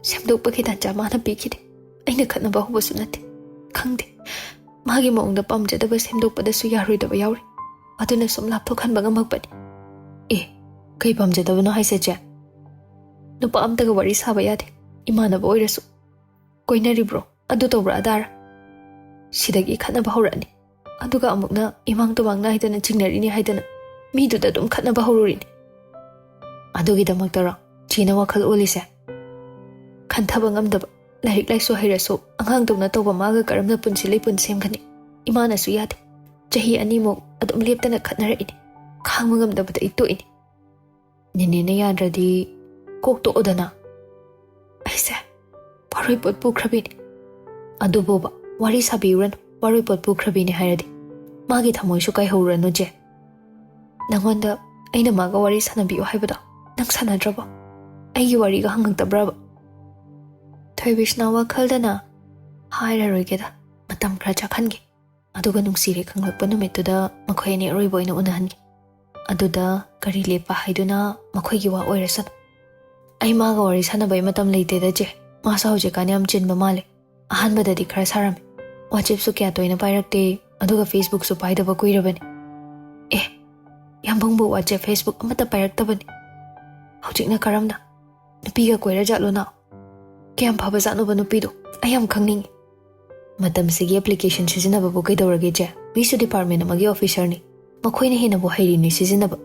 "ꯁꯦꯝꯗꯣꯛꯄꯒꯤ ꯇꯥꯟꯖꯥ ꯃꯥꯅ ꯄꯤꯈꯤꯗꯦ꯫ ꯑꯩꯅ ꯈꯠꯅꯕ ꯍꯧꯕꯁꯨ ꯅꯠꯇꯦ꯫ ꯈꯪꯗꯦ, ꯃꯥꯒꯤ ꯃꯑꯣꯡꯗ ꯄꯥꯝꯖꯗꯕ ꯁꯦꯝꯗꯣꯛꯄꯗꯁꯨ ꯌꯥꯔꯣꯏꯗꯕ ꯌꯥꯎꯔꯤ꯫ ꯑꯗꯨꯅ ꯁꯨꯝ ꯂꯥꯞꯊꯣꯛꯍꯟꯕ ꯉꯝꯃꯛꯄꯅꯤ꯫" "ꯑꯦ, ꯀꯩ ꯄꯥꯝꯖꯗꯕꯅꯣ ꯍꯥꯏꯁꯦ ꯆꯦ?" "ꯅꯨꯄꯥ ꯑꯝꯇꯒ ꯋꯥꯔꯤ ꯁꯥꯕ ꯌꯥꯗꯦ, ꯏꯃꯥꯟꯅꯕ ꯑꯣꯏꯔꯁꯨ꯫ ꯀꯣꯏꯅꯔꯤꯕ꯭ꯔꯣ, ꯑꯗꯨ ꯇꯧꯕ꯭ꯔꯥ ꯑꯗꯥꯔ?" "ꯁꯤꯗꯒꯤ ꯈꯠꯅꯕ ꯍꯧꯔꯛꯑꯅꯤ꯫ ꯑꯗꯨꯒ ꯑꯃꯨꯛꯅ ꯏꯃꯥꯡ ꯇꯨꯃꯥꯡ ꯅꯥꯏꯗꯅ ꯆꯤꯡꯅꯔꯤꯅꯤ ꯍꯥꯏꯗꯅ ꯃꯤꯗꯨꯗ ꯑꯗꯨꯝ ꯈꯠꯅꯕ ꯍꯧꯔꯨꯔꯤꯅꯤ꯫" "ꯑꯗꯨꯒꯤꯗꯃꯛꯇꯔꯣ ꯆꯦꯅ ꯋꯥꯈꯜ ꯑꯣꯜꯂꯤꯁꯦ?" "ꯈꯟꯊꯕ ꯉꯝꯗꯕ꯫ ꯂꯥꯏꯔꯤꯛ ꯂꯥꯏꯁꯨ ꯍꯩꯔꯁꯨ ꯑꯉꯥꯡꯗꯧꯅ ꯇꯧꯕ ꯃꯥꯒ ꯀꯔꯝꯅ ꯄꯨꯟꯁꯤ ꯂꯩꯄꯨꯟ ꯁꯦꯝꯒꯅꯤ? ꯏꯃꯥꯅꯁꯨ ꯌꯥꯗꯦ꯫ ꯆꯍꯤ ꯑꯅꯤꯃꯨꯛ ꯑꯗꯨꯝ ꯂꯦꯞꯇꯅ ꯈꯠꯅꯔꯛꯏꯅꯤ꯫ ꯈꯥꯡꯕ ꯉꯝꯗꯕꯗ ꯑꯩ ꯇꯣꯛꯏꯅꯤ꯫" "ꯅꯦꯅꯦꯅ ꯌꯥꯗ꯭ꯔꯗꯤ ꯀꯣꯛ ꯇꯣꯛꯑꯣꯗꯅ꯫" "ꯑꯩꯁꯦ ꯋꯥꯔꯣꯏ ꯄꯣꯠ ꯄꯨꯈ꯭ꯔꯕꯤꯅꯤ꯫ ꯑꯗꯨꯕꯨꯕ ꯋꯥꯔꯤ ꯁꯥꯕꯤꯔꯨꯔꯅꯨ, ꯋꯥꯔꯣꯏ ꯄꯣꯠ ꯄꯨꯈ꯭ꯔꯕꯤꯅꯤ ꯍꯥꯏꯔꯗꯤ꯫ ꯃꯥꯒꯤ ꯊꯃꯣꯏꯁꯨ ꯀꯥꯏꯍꯧꯔꯨꯔꯅꯨ ꯆꯦ꯫ ꯅꯪꯉꯣꯟꯗ ꯑꯩꯅ ꯃꯥꯒ ꯋꯥꯔꯤ ꯁꯥꯟꯅꯕꯤꯌꯨ ꯍꯥꯏꯕꯗꯣ ꯅꯪ ꯁꯥꯟꯅꯗ꯭ꯔꯕꯣ? ꯑꯩꯒꯤ ꯋꯥꯔꯤꯒ ꯍꯪꯉꯛꯇꯕ꯭ꯔꯕ?" ꯊꯣꯏꯕꯤꯁꯅ ꯋꯥꯈꯜꯗꯅ, "ꯍꯥꯏꯔꯔꯣꯏꯒꯦꯗ, ꯃꯇꯝ ꯈꯔ ꯆꯥꯛꯍꯟꯒꯦ꯫ ꯑꯗꯨꯒ ꯅꯨꯡꯁꯤꯔꯦ ꯈꯪꯂꯛꯄ ꯅꯨꯃꯤꯠꯇꯨꯗ ꯃꯈꯣꯏ ꯑꯅꯤ ꯑꯔꯣꯏꯕ ꯑꯣꯏꯅ ꯎꯅꯍꯟꯒꯦ꯫ ꯑꯗꯨꯗ ꯀꯔꯤ ꯂꯦꯞꯄ ꯍꯥꯏꯗꯨꯅ ꯃꯈꯣꯏꯒꯤ ꯋꯥ ꯑꯣꯏꯔꯁꯅꯨ꯫ ꯑꯩ ꯃꯥꯒ ꯋꯥꯔꯤ ꯁꯥꯟꯅꯕꯩ ꯃꯇꯝ ꯂꯩꯇꯦꯗ ꯆꯦ꯫ ꯃꯥꯁꯨ ꯍꯧꯖꯤꯛꯀꯥꯟ ꯌꯥꯝ ꯆꯤꯟꯕ ꯃꯥꯜꯂꯦ꯫ ꯑꯍꯥꯟꯕꯗꯗꯤ ꯈꯔ ꯁꯥꯔꯝꯃꯤ, WhatsApp-ꯁꯨ ꯀꯌꯥ ꯇꯣꯏꯅ ꯄꯥꯏꯔꯛꯇꯦ, ꯑꯗꯨꯒ Facebook-ꯁꯨ ꯄꯥꯏꯗꯕ ꯀꯨꯏꯔꯕꯅꯤ꯫ ꯑꯦ, ꯌꯥꯝꯕꯨꯡꯕꯨ WhatsApp, Facebook ꯑꯃꯠꯇ ꯄꯥꯏꯔꯛꯇꯕꯅꯤ꯫ ꯍꯧꯖꯤꯛꯅ ꯀꯔꯝꯅ? ꯅꯨꯄꯤꯒ ꯀꯣꯏꯔꯖꯥꯠꯂꯣ ꯅꯥꯎ? ꯀꯌꯥꯝ ꯐꯕꯖꯥꯠꯅꯣꯕ ꯅꯨꯄꯤꯗꯣ? ꯑꯩ ꯌꯥꯝ ꯈꯪꯅꯤꯡꯉꯤ꯫ ꯃꯇꯝꯁꯤꯒꯤ application ꯁꯤꯖꯤꯟꯅꯕꯕꯨ ꯀꯩꯗꯧꯔꯒꯦ ꯏꯆꯦ? ꯃꯤꯁꯨ department ꯑꯃꯒꯤ officer-ꯅꯤ꯫ ꯃꯈꯣꯏꯅ ꯍꯦꯟꯅꯕꯨ ꯍꯩꯔꯤꯅꯤ ꯁꯤꯖꯤꯟꯅꯕ꯫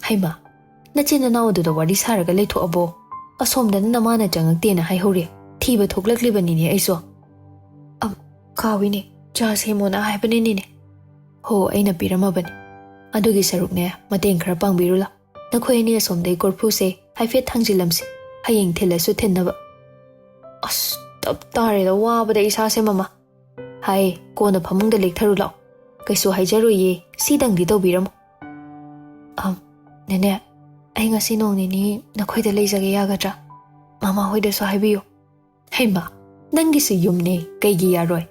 ꯍꯩꯃꯥ, ꯅꯆꯤꯟ ꯅꯅꯥꯎ ꯑꯗꯨꯗ ꯋꯥꯔꯤ ꯁꯥꯔꯒ ꯂꯩꯊꯣꯛꯑꯕꯣ? ꯑꯁꯣꯝꯗꯅ ꯅꯃꯥꯅ ꯆꯪꯉꯛꯇꯦꯅ ꯍꯥꯏꯍꯧꯔꯦ꯫ ꯊꯤꯕ ꯊꯣꯛꯂꯛꯂꯤꯕꯅꯤꯅꯦ ꯑꯩꯁꯨ꯫ ꯑꯝ, ꯀꯥꯎꯏꯅꯦ, ꯆꯥ ꯁꯦꯝꯃꯣꯅ ꯍꯥꯏꯕꯅꯤꯅꯦ꯫ ꯍꯣ, ꯑꯩꯅ ꯄꯤꯔꯝꯃꯕꯅꯤ꯫ ꯑꯗꯨꯒꯤ ꯁꯔꯨꯛꯅꯦ, ꯃꯇꯦꯡ ꯈꯔ ꯄꯥꯡꯕꯤꯔꯨ ꯂꯥꯎ꯫ ꯅꯈꯣꯏ ꯑꯅꯤ ꯑꯁꯣꯝꯗꯩ ꯀꯣꯔꯐꯨꯁꯦ ꯍꯥꯏꯐꯦꯠ ꯊꯥꯡꯖꯤꯜꯂꯝꯁꯤ, ꯍꯌꯦꯡ ꯊꯤꯜꯂꯁꯨ ꯊꯤꯟꯅꯕ꯫ ꯑꯁ, ꯇꯞ ꯇꯥꯔꯦꯗ, ꯋꯥꯕꯗ ꯏꯁꯥꯁꯦ ꯃꯃꯥ꯫ ꯍꯥꯏ, ꯀꯣꯟꯅ ꯐꯃꯨꯡꯗ ꯂꯦꯛꯊꯔꯨ ꯂꯥꯎ꯫ ꯀꯩꯁꯨ ꯍꯥꯏꯖꯔꯣꯏꯌꯦ, ꯁꯤꯗꯪꯗꯤ ꯇꯧꯕꯤꯔꯝꯃꯨ꯫ ꯑꯝ, ꯅꯦꯅꯦ, ꯑꯩ ꯉꯁꯤ ꯅꯣꯡ ꯅꯤꯅꯤ ꯅꯈꯣꯏꯗ ꯂꯩꯖꯒꯦ ꯌꯥꯒꯗ꯭ꯔꯥ? ꯃꯃꯥ ꯍꯣꯏꯗꯁꯨ ꯍꯥꯏꯕꯤꯌꯨ꯫ ꯍꯩꯃꯥ, ꯅꯪꯒꯤꯁꯨ ꯌꯨꯝꯅꯦ, ꯀꯩꯒꯤ ꯌꯥꯔꯣꯏ?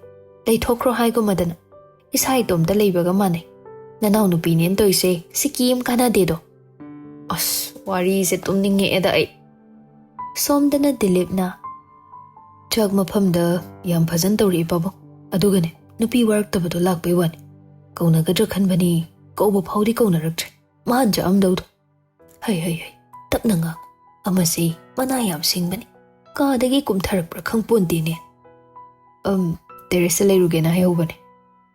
ꯂꯩꯊꯣꯛꯈ꯭ꯔꯣ ꯍꯥꯏꯒꯨꯝꯃꯗꯅ꯫ ꯏꯁꯥ ꯏꯇꯣꯝꯇ ꯂꯩꯕꯒ ꯃꯥꯟꯅꯩ꯫ ꯅꯅꯥꯎ ꯅꯨꯄꯤꯅꯦꯅ ꯇꯧꯏꯁꯦ ꯁꯤ ꯀꯤꯝ ꯀꯥꯟꯅꯗꯦꯗꯣ꯫ ꯑꯁ, ꯋꯥꯔꯤꯁꯦ ꯇꯨꯝꯅꯤꯡꯉꯛꯑꯦꯗ ꯑꯩ꯫ ꯁꯣꯝꯗꯅ ꯗꯤꯂꯤꯞꯅ, "ꯆꯥꯛ ꯃꯐꯝꯗ ꯌꯥꯝ ꯐꯖꯅ ꯇꯧꯔꯛꯏ ꯄꯥꯕꯨꯡ꯫ ꯑꯗꯨꯒꯅꯦ, ꯅꯨꯄꯤ ꯋꯥꯔꯛꯇꯕꯗꯣ ꯂꯥꯛꯄꯩ ꯋꯥꯅꯤ꯫ ꯀꯧꯅꯒꯗ꯭ꯔꯥ ꯈꯟꯕꯅꯤ, ꯀꯧꯕ ꯐꯥꯎꯗꯤ ꯀꯧꯅꯔꯛꯇ꯭ꯔꯦ꯫ ꯃꯥꯅ ꯆꯥꯛꯑꯝꯗꯧꯗꯣ꯫ ꯍꯩ, ꯍꯩ, ꯍꯩ, ꯇꯞꯅ ꯉꯥꯡ꯫ ꯑꯃꯁꯤ ꯃꯅꯥ ꯌꯥꯝ ꯁꯤꯡꯕꯅꯤ꯫ ꯀꯥꯗꯒꯤ ꯀꯨꯝꯊꯔꯛꯄ꯭ꯔꯥ ꯈꯪꯄꯣꯟꯇꯦꯅꯦ꯫ ꯑꯝ, terrace-ꯇ ꯂꯩꯔꯨꯒꯦꯅ ꯍꯥꯏꯍꯧꯕꯅꯦ꯫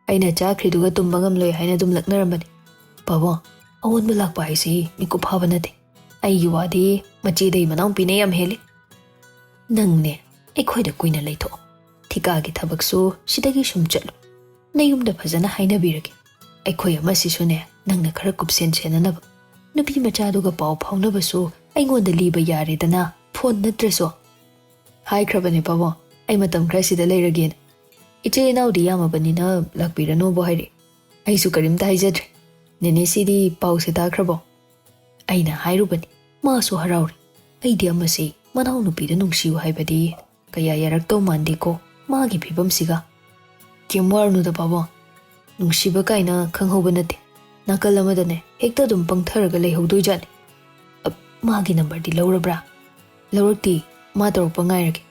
ꯑꯩꯅ ꯆꯥꯈ꯭ꯔꯤꯗꯨꯒ ꯇꯨꯝꯕ ꯉꯝꯂꯣꯏ ꯍꯥꯏꯅ ꯑꯗꯨꯝ ꯂꯛꯅꯔꯝꯕꯅꯤ꯫ ꯄꯥꯕꯨꯡ, ꯑꯑꯣꯟꯕ ꯂꯥꯛꯄ ꯍꯥꯏꯁꯤ ꯃꯤꯀꯨꯞ ꯐꯥꯕ ꯅꯠꯇꯦ꯫ ꯑꯩꯒꯤ ꯋꯥꯗꯤ ꯃꯆꯦꯗꯩ ꯃꯅꯥꯎꯄꯤꯅ ꯌꯥꯝ ꯍꯦꯜꯂꯤ꯫ ꯅꯪꯅꯦ, ꯑꯩꯈꯣꯏꯗ ꯀꯨꯏꯅ ꯂꯩꯊꯣꯛꯑꯣ꯫ ꯊꯤꯀꯥꯒꯤ ꯊꯕꯛꯁꯨ ꯁꯤꯗꯒꯤ ꯁꯨꯝ ꯆꯠꯂꯨ꯫ ꯅꯌꯨꯝꯗ ꯐꯖꯅ ꯍꯥꯏꯅꯕꯤꯔꯒꯦ꯫ ꯑꯩꯈꯣꯏ ꯑꯃꯁꯤꯁꯨꯅꯦ, ꯅꯪꯅ ꯈꯔ ꯀꯨꯞꯁꯦꯟ ꯁꯦꯟꯅꯅꯕ꯫ ꯅꯨꯄꯤ ꯃꯆꯥꯗꯨꯒ ꯄꯥꯎ ꯐꯥꯎꯅꯕꯁꯨ ꯑꯩꯉꯣꯟꯗ ꯂꯤꯕ ꯌꯥꯔꯦꯗꯅ, phone ꯅꯠꯇ꯭ꯔꯁꯨ꯫ ꯍꯥꯏꯈ꯭ꯔꯕꯅꯦ ꯄꯥꯕꯨꯡ, ꯑꯩ ꯃꯇꯝ ꯈꯔ ꯁꯤꯗ ꯂꯩꯔꯒꯦꯅ꯫ ꯏꯆꯤꯜ ꯏꯅꯥꯎꯗꯤ ꯌꯥꯝꯃꯕꯅꯤꯅ ꯂꯥꯛꯄꯤꯔꯅꯣꯕꯨ ꯍꯥꯏꯔꯛꯑꯦ꯫ ꯑꯩꯁꯨ ꯀꯔꯤꯝꯇ ꯍꯥꯏꯖꯗ꯭ꯔꯦ꯫ ꯅꯦꯅꯦꯁꯤꯗꯤ ꯄꯥꯎꯁꯦ ꯇꯥꯈ꯭ꯔꯕꯣ? ꯑꯩꯅ ꯍꯥꯏꯔꯨꯕꯅꯤ, ꯃꯥꯁꯨ ꯍꯔꯥꯎꯔꯦ꯫ ꯑꯩꯗꯤ ꯑꯃꯁꯤ ꯃꯅꯥꯎꯅꯨꯄꯤꯗ ꯅꯨꯡꯁꯤꯌꯨ ꯍꯥꯏꯕꯗꯤ ꯀꯌꯥ ꯌꯥꯔꯛꯇꯧ ꯃꯥꯟꯗꯦꯀꯣ, ꯃꯥꯒꯤ ꯐꯤꯕꯝꯁꯤꯒ꯫ ꯀꯩꯝ ꯋꯥꯔꯨꯅꯨꯗ ꯄꯥꯕꯨꯡ, ꯅꯨꯡꯁꯤꯕ ꯀꯥꯏꯅ ꯈꯪꯍꯧꯕ ꯅꯠꯇꯦ꯫ ꯅꯥꯀꯜ ꯑꯃꯗꯅꯦ ꯍꯦꯛꯇ ꯑꯗꯨꯝ ꯄꯪꯊꯔꯒ ꯂꯩꯍꯧꯗꯣꯏꯖꯥꯠꯅꯤ꯫ ꯑ, ꯃꯥꯒꯤ number-ꯗꯤ ꯂꯧꯔꯕ꯭ꯔꯥ? ꯂꯧꯔꯛꯇꯦ, ꯃꯥ ꯇꯧꯔꯛꯄ ꯉꯥꯏꯔꯒꯦ꯫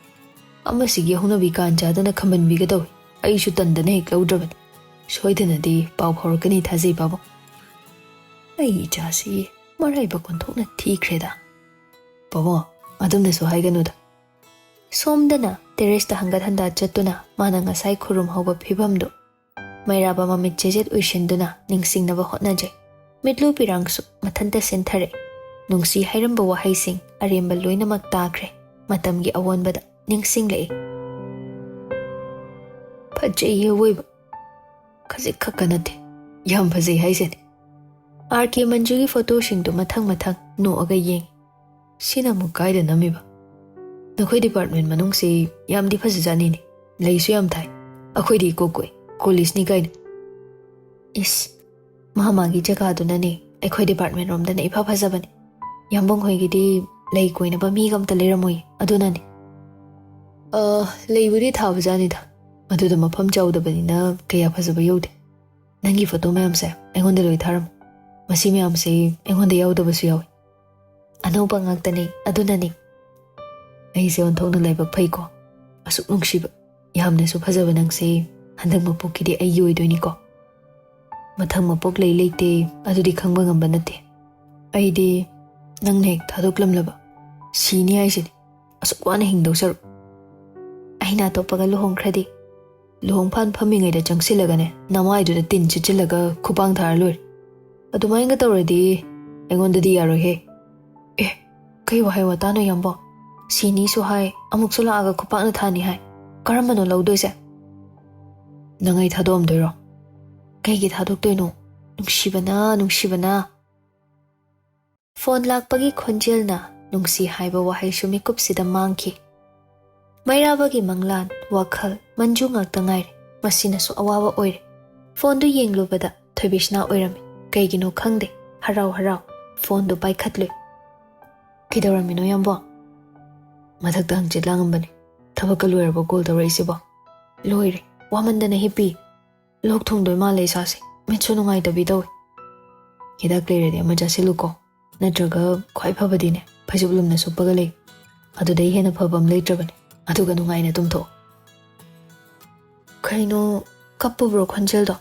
ꯑꯃꯁꯤꯒꯤ ꯍꯧꯅꯕꯤ ꯀꯥꯟ ꯆꯥꯗꯅ ꯈꯝꯕꯟꯕꯤꯒꯗꯧꯔꯤ꯫ ꯑꯩꯁꯨ ꯇꯟꯗꯅ ꯍꯦꯛ ꯂꯧꯗ꯭ꯔꯕꯅꯤ꯫ ꯁꯣꯏꯗꯅꯗꯤ ꯄꯥꯎ ꯐꯥꯎꯔꯛꯀꯅꯤ ꯊꯥꯖꯩ ꯄꯥꯕꯨꯡ꯫ ꯑꯩ ꯏꯆꯥꯁꯤ ꯃꯔꯥꯏꯕꯛ ꯑꯣꯟꯊꯣꯛꯅ ꯊꯤꯈ꯭ꯔꯦꯗ꯫ ꯄꯥꯕꯨꯡ, ꯑꯗꯨꯝꯅꯁꯨ ꯍꯥꯏꯒꯅꯨꯗ꯫ ꯁꯣꯝꯗꯅ ꯇꯦꯔꯦꯁꯇ ꯍꯪꯒꯠ ꯍꯟꯗ ꯆꯠꯇꯨꯅ ꯃꯥꯅ ꯉꯁꯥꯏ ꯈꯨꯔꯨꯝ ꯍꯧꯕ ꯐꯤꯕꯝꯗꯨ ꯃꯩꯔꯥꯕ ꯃꯃꯤꯠ ꯆꯦꯖꯦꯠ ꯎꯏꯁꯤꯟꯗꯨꯅ ꯅꯤꯡꯁꯤꯡꯅꯕ ꯍꯣꯠꯅꯖꯩ꯫ ꯃꯤꯠꯂꯨ ꯄꯤꯔꯥꯡꯁꯨ ꯃꯊꯟꯇ ꯁꯤꯟꯊꯔꯛꯏ꯫ ꯅꯨꯡꯁꯤ ꯍꯥꯏꯔꯝꯕ ꯋꯥꯍꯩꯁꯤꯡ ꯑꯔꯦꯝꯕ ꯂꯣꯏꯅꯃꯛ ꯇꯥꯈ꯭ꯔꯦ꯫ ꯃꯇꯝꯒꯤ ꯑꯑꯣꯟꯕꯗ ꯅꯤꯡꯁꯤꯡꯂꯛꯏ꯫ ꯐꯖꯩꯌꯦ ꯑꯋꯣꯏꯕ꯫ ꯈꯖꯤꯛ ꯈꯛꯀ ꯅꯠꯇꯦ, ꯌꯥꯝ ꯐꯖꯩ ꯍꯥꯏꯁꯤꯅꯤ꯫ ꯑꯥꯔ ꯀꯦ ꯃꯟꯖꯨꯒꯤ ꯐꯣꯇꯣꯁꯤꯡꯗꯨ ꯃꯊꯪ ꯃꯊꯪ ꯅꯣꯛꯑꯒ ꯌꯦꯡꯏ꯫ "ꯁꯤꯅ ꯑꯃꯨꯛ ꯀꯥꯏꯗ ꯅꯝꯃꯤꯕ? ꯅꯈꯣꯏ ꯗꯤꯄꯥꯔꯠꯃꯦꯟ ꯃꯅꯨꯡꯁꯤ ꯌꯥꯝꯗꯤ ꯐꯖꯖꯥꯠꯅꯤꯅꯦ꯫ ꯂꯩꯁꯨ ꯌꯥꯝ ꯊꯥꯏ꯫ ꯑꯩꯈꯣꯏꯗꯤ ꯏꯀꯣꯛ ꯀꯣꯏ꯫ ꯀꯣꯂꯦꯖꯅꯤ ꯀꯥꯏꯅ꯫" ꯏꯁ, ꯃꯥ ꯃꯥꯒꯤ ꯖꯒꯥꯗꯨꯅꯅꯦ, ꯑꯩꯈꯣꯏ ꯗꯤꯄꯥꯔꯠꯃꯦꯟ ꯔꯣꯝꯗꯅ ꯏꯐ ꯐꯖꯕꯅꯦ꯫ ꯌꯥꯝꯕꯨꯡ ꯍꯣꯏꯒꯤꯗꯤ ꯂꯩ ꯀꯣꯏꯅꯕ ꯃꯤꯒ ꯑꯝꯇ ꯂꯩꯔꯝꯃꯣꯏ, ꯑꯗꯨꯅꯅꯦ꯫ ꯑ, ꯂꯩꯕꯨꯗꯤ ꯊꯥꯕꯖꯥꯠꯅꯤꯗ, ꯑꯗꯨꯗ ꯃꯐꯝ ꯆꯥꯎꯗꯕꯅꯤꯅ ꯀꯌꯥ ꯐꯖꯕ ꯌꯧꯗꯦ꯫ ꯅꯪꯒꯤ ꯐꯣꯇꯣ ꯃꯌꯥꯝꯁꯦ ꯑꯩꯉꯣꯟꯗ ꯂꯣꯏ ꯊꯥꯔꯝꯃꯨ꯫ ꯃꯁꯤ ꯃꯌꯥꯝꯁꯦ ꯑꯩꯉꯣꯟꯗ ꯌꯥꯎꯗꯕꯁꯨ ꯌꯥꯎꯏ꯫ ꯑꯅꯧꯕ ꯉꯥꯛꯇꯅꯦ, ꯑꯗꯨꯅꯅꯦ꯫ ꯑꯩꯁꯦ ꯑꯣꯟꯊꯣꯛꯅ ꯂꯥꯏꯕꯛ ꯐꯩꯀꯣ꯫ ꯑꯁꯨꯛ ꯅꯨꯡꯁꯤꯕ, ꯌꯥꯝꯅꯁꯨ ꯐꯖꯕ ꯅꯪꯁꯦ ꯍꯟꯗꯛ ꯃꯄꯣꯛꯀꯤꯗꯤ ꯑꯩꯒꯤ ꯑꯣꯏꯗꯣꯏꯅꯤꯀꯣ꯫ ꯃꯊꯪ ꯃꯄꯣꯛ ꯂꯩ ꯂꯩꯇꯦ ꯑꯗꯨꯗꯤ ꯈꯪꯕ ꯉꯝꯕ ꯅꯠꯇꯦ꯫ ꯑꯩꯗꯤ ꯅꯪꯅ ꯍꯦꯛ ꯊꯥꯗꯣꯛꯂꯝꯂꯕ ꯁꯤꯅꯤ ꯍꯥꯏꯁꯤꯅꯤ꯫ ꯑꯁꯨꯛ ꯋꯥꯅ ꯍꯤꯡꯗꯧ ꯁꯔꯨꯛ꯫ ꯑꯩꯅ ꯑꯇꯣꯞꯄꯒ ꯂꯨꯍꯣꯡꯈ꯭ꯔꯗꯤ? ꯂꯨꯍꯣꯡꯐꯥꯟ ꯐꯝꯃꯤꯉꯩꯗ ꯆꯪꯁꯤꯜꯂꯒꯅꯦ, ꯅꯃꯥꯏꯗꯨꯗ ꯇꯤꯟ ꯁꯤꯠꯆꯤꯜꯂꯒ ꯈꯨꯄꯥꯡ ꯊꯥꯔ ꯂꯣꯏꯔꯦ꯫ ꯑꯗꯨꯃꯥꯏꯅꯒ ꯇꯧꯔꯗꯤ ꯑꯩꯉꯣꯟꯗꯗꯤ ꯌꯥꯔꯣꯏꯍꯦ꯫ ꯑꯦ, ꯀꯩ ꯋꯥꯍꯩ ꯋꯥꯇꯥꯅꯣ ꯌꯥꯝꯕꯣ? ꯁꯤꯅꯤꯁꯨ ꯍꯥꯏ, ꯑꯃꯨꯛꯁꯨ ꯂꯥꯛꯑꯒ ꯈꯨꯄꯥꯛꯅ ꯊꯥꯅꯤ ꯍꯥꯏ꯫ ꯀꯔꯝꯕꯅꯣ ꯂꯧꯗꯣꯏꯁꯦ? ꯅꯪ ꯑꯩ ꯊꯥꯗꯣꯛꯑꯝꯗꯣꯏꯔꯣ? ꯀꯩꯒꯤ ꯊꯥꯗꯣꯛꯇꯣꯏꯅꯣ? ꯅꯨꯡꯁꯤꯕꯅ, ꯅꯨꯡꯁꯤꯕꯅ꯫ ꯐꯣꯟ ꯂꯥꯛꯄꯒꯤ ꯈꯣꯟꯖꯦꯜꯅ ꯅꯨꯡꯁꯤ ꯍꯥꯏꯕ ꯋꯥꯍꯩꯁꯨ ꯃꯤꯀꯨꯞꯁꯤꯗ ꯃꯥꯡꯈꯤ꯫ ꯃꯩꯔꯥꯕꯒꯤ ꯃꯪꯂꯥꯟ, ꯋꯥꯈꯜ, ꯃꯟꯖꯨ ꯉꯥꯛꯇ ꯉꯥꯏꯔꯦ꯫ ꯃꯁꯤꯅꯁꯨ ꯑꯋꯥꯕ ꯑꯣꯏꯔꯦ꯫ ꯐꯣꯟꯗꯨ ꯌꯦꯡꯂꯨꯕꯗ ꯊꯣꯏꯕꯤꯁꯅꯥ ꯑꯣꯏꯔꯝꯃꯤ꯫ ꯀꯩꯒꯤꯅꯣ ꯈꯪꯗꯦ, ꯍꯔꯥꯎ ꯍꯔꯥꯎ ꯐꯣꯟꯗꯨ ꯄꯥꯏꯈꯠꯂꯨꯏ꯫ "ꯀꯩꯗꯧꯔꯝꯃꯤꯅꯣ ꯌꯥꯝꯕꯣ?" "ꯃꯊꯛꯇ ꯍꯪꯆꯤꯠ ꯂꯥꯡꯉꯝꯕꯅꯤ꯫ ꯊꯕꯛꯀ ꯂꯣꯏꯔꯕꯣ ꯀꯣꯜ ꯇꯧꯔꯛꯏꯁꯤꯕꯣ?" "ꯂꯣꯏꯔꯦ, ꯋꯥꯃꯟꯗꯅ ꯍꯤꯞꯄꯤ꯫ ꯂꯣꯛ ꯊꯨꯡꯗꯣꯏ ꯃꯥꯜꯂꯦ ꯏꯁꯥꯁꯦ, ꯃꯤꯠꯁꯨ ꯅꯨꯡꯉꯥꯏꯇꯕꯤ ꯇꯧꯏ꯫ ꯍꯤꯗꯥꯛ ꯂꯩꯔꯗꯤ ꯑꯃ ꯆꯥꯁꯤꯜꯂꯨꯀꯣ, ꯅꯠꯇ꯭ꯔꯒ ꯈ꯭ꯋꯥꯏ ꯐꯕꯗꯤꯅꯦ, ꯐꯩꯖꯨꯞ ꯂꯨꯝꯅ ꯁꯨꯞꯄꯒ ꯂꯩ꯫ ꯑꯗꯨꯗꯩ ꯍꯦꯟꯅ ꯐꯕ ꯑꯃ ꯂꯩꯇ꯭ꯔꯕꯅꯦ꯫ ꯑꯗꯨꯒ ꯅꯨꯡꯉꯥꯏꯅ ꯇꯨꯝꯊꯣꯛꯑꯣ꯫" ꯀꯩꯅꯣ, ꯀꯞꯄꯨꯕ꯭ꯔꯣ ꯈꯣꯟꯖꯦꯜꯗꯣ?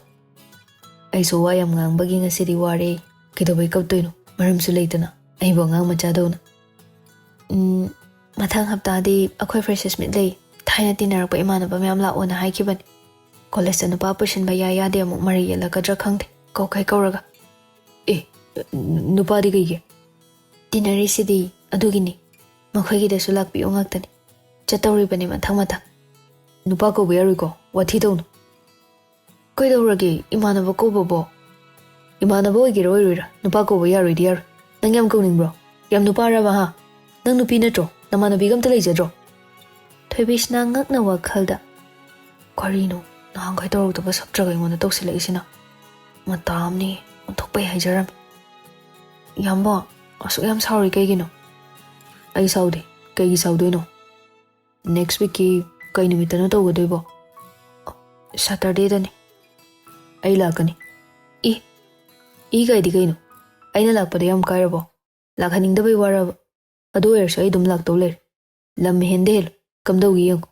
ꯑꯩꯁꯨ ꯋꯥ ꯌꯥꯝ ꯉꯥꯡꯕꯒꯤ ꯉꯁꯤꯗꯤ ꯋꯥꯔꯦ꯫ ꯀꯩꯗꯧꯕꯩ ꯀꯞꯇꯣꯏꯅꯣ? ꯃꯔꯝꯁꯨ ꯂꯩꯇꯅ, ꯑꯩꯕꯨ ꯑꯉꯥꯡ ꯃꯆꯥꯗꯧꯅ꯫ ꯎꯝ, ꯃꯊꯪ ꯍꯞꯇꯥꯗꯤ ꯑꯩꯈꯣꯏ freshers meet ꯂꯩ꯫ ꯊꯥꯏꯅ ꯇꯤꯟꯅꯔꯛꯄ ꯏꯃꯥꯟꯅꯕ ꯃꯌꯥꯝ ꯂꯥꯛꯑꯣꯅ ꯍꯥꯏꯈꯤꯕꯅꯤ꯫ ꯀꯣꯂꯦꯖꯇ ꯅꯨꯄꯥ ꯄꯨꯁꯤꯟꯕ ꯌꯥꯏ ꯌꯥꯗꯦ ꯑꯃꯨꯛ ꯃꯔꯩ ꯌꯦꯠꯂꯛꯀꯗ꯭ꯔꯥ ꯈꯪꯗꯦ, ꯀꯧꯈꯩ ꯀꯧꯔꯒ꯫ ꯑꯦ, ꯅꯨꯄꯥꯗꯤ ꯀꯩꯒꯤ? ꯇꯤꯟꯅꯔꯤꯁꯤꯗꯤ ꯑꯗꯨꯒꯤꯅꯤ꯫ ꯃꯈꯣꯏꯒꯤꯗꯁꯨ ꯂꯥꯛꯄꯤꯌꯨ ꯉꯥꯛꯇꯅꯤ꯫ ꯆꯠꯇꯧꯔꯤꯕꯅꯤ ꯃꯊꯪ ꯃꯊꯪ꯫ ꯅꯨꯄꯥ ꯀꯧꯕ ꯌꯥꯔꯣꯏꯀꯣ, ꯋꯥꯊꯤ ꯇꯧꯅꯨ꯫ ꯀꯩꯗꯧꯔꯒꯦ ꯏꯃꯥꯟꯅꯕ ꯀꯧꯕꯕꯣ? ꯏꯃꯥꯟꯅꯕ ꯑꯣꯏꯒꯦꯔꯥ ꯑꯣꯏꯔꯣꯏꯔꯥ, ꯅꯨꯄꯥ ꯀꯧꯕ ꯌꯥꯔꯣꯏꯗꯤ ꯌꯥꯔꯣꯏ꯫ ꯅꯪ ꯌꯥꯝ ꯀꯧꯅꯤꯡꯕ꯭ꯔꯣ? ꯌꯥꯝ ꯅꯨꯄꯥꯔꯕ, ꯍꯥ? ꯅꯪ ꯅꯨꯄꯤ ꯅꯠꯇ꯭ꯔꯣ? ꯅꯃꯥꯟꯅꯕꯤꯒ ꯑꯝꯇ ꯂꯩꯖꯗ꯭ꯔꯣ? ꯊꯣꯏꯕꯤꯁꯅꯥ ꯉꯛꯅ ꯋꯥꯈꯜꯗ, "ꯀꯔꯤꯅꯣ ꯅꯍꯥꯟꯈꯩ ꯇꯧꯔꯛꯇꯕ ꯁꯞꯇ꯭ꯔꯒ ꯑꯩꯉꯣꯟꯗ ꯇꯧꯁꯤꯜꯂꯛꯏꯁꯤꯅ? ꯃꯇꯥ ꯑꯃꯅꯤ, ꯑꯣꯟꯊꯣꯛꯄꯩ ꯍꯥꯏꯖꯔꯝꯃꯤ꯫" "ꯏꯌꯥꯝꯕ, ꯑꯁꯨꯛ ꯌꯥꯝ ꯁꯥꯎꯔꯤ ꯀꯩꯒꯤꯅꯣ?" "ꯑꯩ ꯁꯥꯎꯗꯦ꯫ ꯀꯩꯒꯤ ꯁꯥꯎꯗꯣꯏꯅꯣ? Next weekꯀꯤ ꯀꯩ ꯅꯨꯃꯤꯠꯇꯅꯣ ꯇꯧꯒꯗꯣꯏꯕꯣ?" "Saturdayꯗꯅꯤ꯫" "ꯑꯩ ꯂꯥꯛꯀꯅꯤ꯫" "ꯏ, ꯏ ꯀꯥꯏꯗꯤ ꯀꯩꯅꯣ? ꯑꯩꯅ ꯂꯥꯛꯄꯗ ꯌꯥꯝ ꯀꯥꯏꯔꯕꯣ? ꯂꯥꯛꯍꯟꯅꯤꯡꯗꯕꯩ ꯋꯥꯔꯕ? ꯑꯗꯨ ꯑꯣꯏꯔꯁꯨ ꯑꯩ ꯑꯗꯨꯝ ꯂꯥꯛꯇꯧ ꯂꯩꯔꯦ꯫ ꯂꯝ ꯍꯦꯟꯗ ꯍꯦꯜꯂꯨ, ꯀꯝꯗꯧꯒꯦ ꯌꯦꯡꯉꯨ꯫"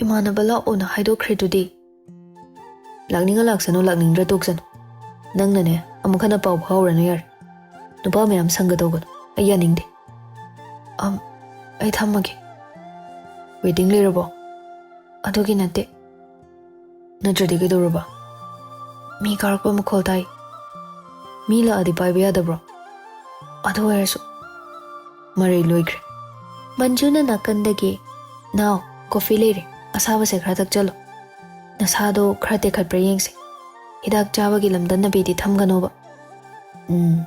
"ꯏꯃꯥꯟꯅꯕ ꯂꯥꯛꯑꯣꯅ ꯍꯥꯏꯗꯣꯛꯈ꯭ꯔꯤꯗꯨꯗꯤ?" "ꯂꯥꯛꯅꯤꯡꯉ ꯂꯥꯛꯁꯅꯨ, ꯂꯥꯛꯅꯤꯡꯗ꯭ꯔ ꯇꯣꯛꯁꯅꯨ꯫ ꯅꯪꯅꯅꯦ, ꯑꯃꯨꯛ ꯍꯟꯅ ꯄꯥꯎ ꯐꯥꯎꯔꯅꯨ ꯌꯥꯔꯦ꯫ ꯅꯨꯄꯥ ꯃꯌꯥꯝ ꯁꯪꯒ ꯇꯧꯒꯅꯨ, ꯑꯩ ꯌꯥꯅꯤꯡꯗꯦ꯫" "ꯑꯝ, ꯑꯩ ꯊꯝꯃꯒꯦ꯫" "Waiting ꯂꯩꯔꯕꯣ?" "ꯑꯗꯨꯒꯤ ꯅꯠꯇꯦ꯫" "ꯅꯠꯇ꯭ꯔꯗꯤ ꯀꯩꯗꯧꯔꯕ?" "ꯃꯤ ꯀꯥꯔꯛꯄ ꯃꯈꯣꯜ ꯇꯥꯏ꯫" "ꯃꯤ ꯂꯥꯛꯑꯗꯤ ꯄꯥꯏꯕ ꯌꯥꯗꯕ꯭ꯔꯣ?" "ꯑꯗꯨ ꯑꯣꯏꯔꯁꯨ꯫" ꯃꯔꯩ ꯂꯣꯏꯈ꯭ꯔꯦ꯫ ꯃꯟꯖꯨꯅ ꯅꯥꯀꯟꯗꯒꯤ, "ꯅꯥꯎ, coffee ꯂꯩꯔꯦ, ꯑꯁꯥꯕꯁꯦ ꯈꯔ ꯊꯛꯆꯜꯂꯣ꯫ ꯅꯁꯥꯗꯣ ꯈꯔ ꯇꯦꯛꯈꯠꯄ꯭ꯔꯥ ꯌꯦꯡꯁꯦ꯫ ꯍꯤꯗꯥꯛ ꯆꯥꯕꯒꯤ ꯂꯝꯗ ꯅꯥꯄꯤꯗꯤ ꯊꯝꯒꯅꯣꯕ꯫" "ꯎꯝ,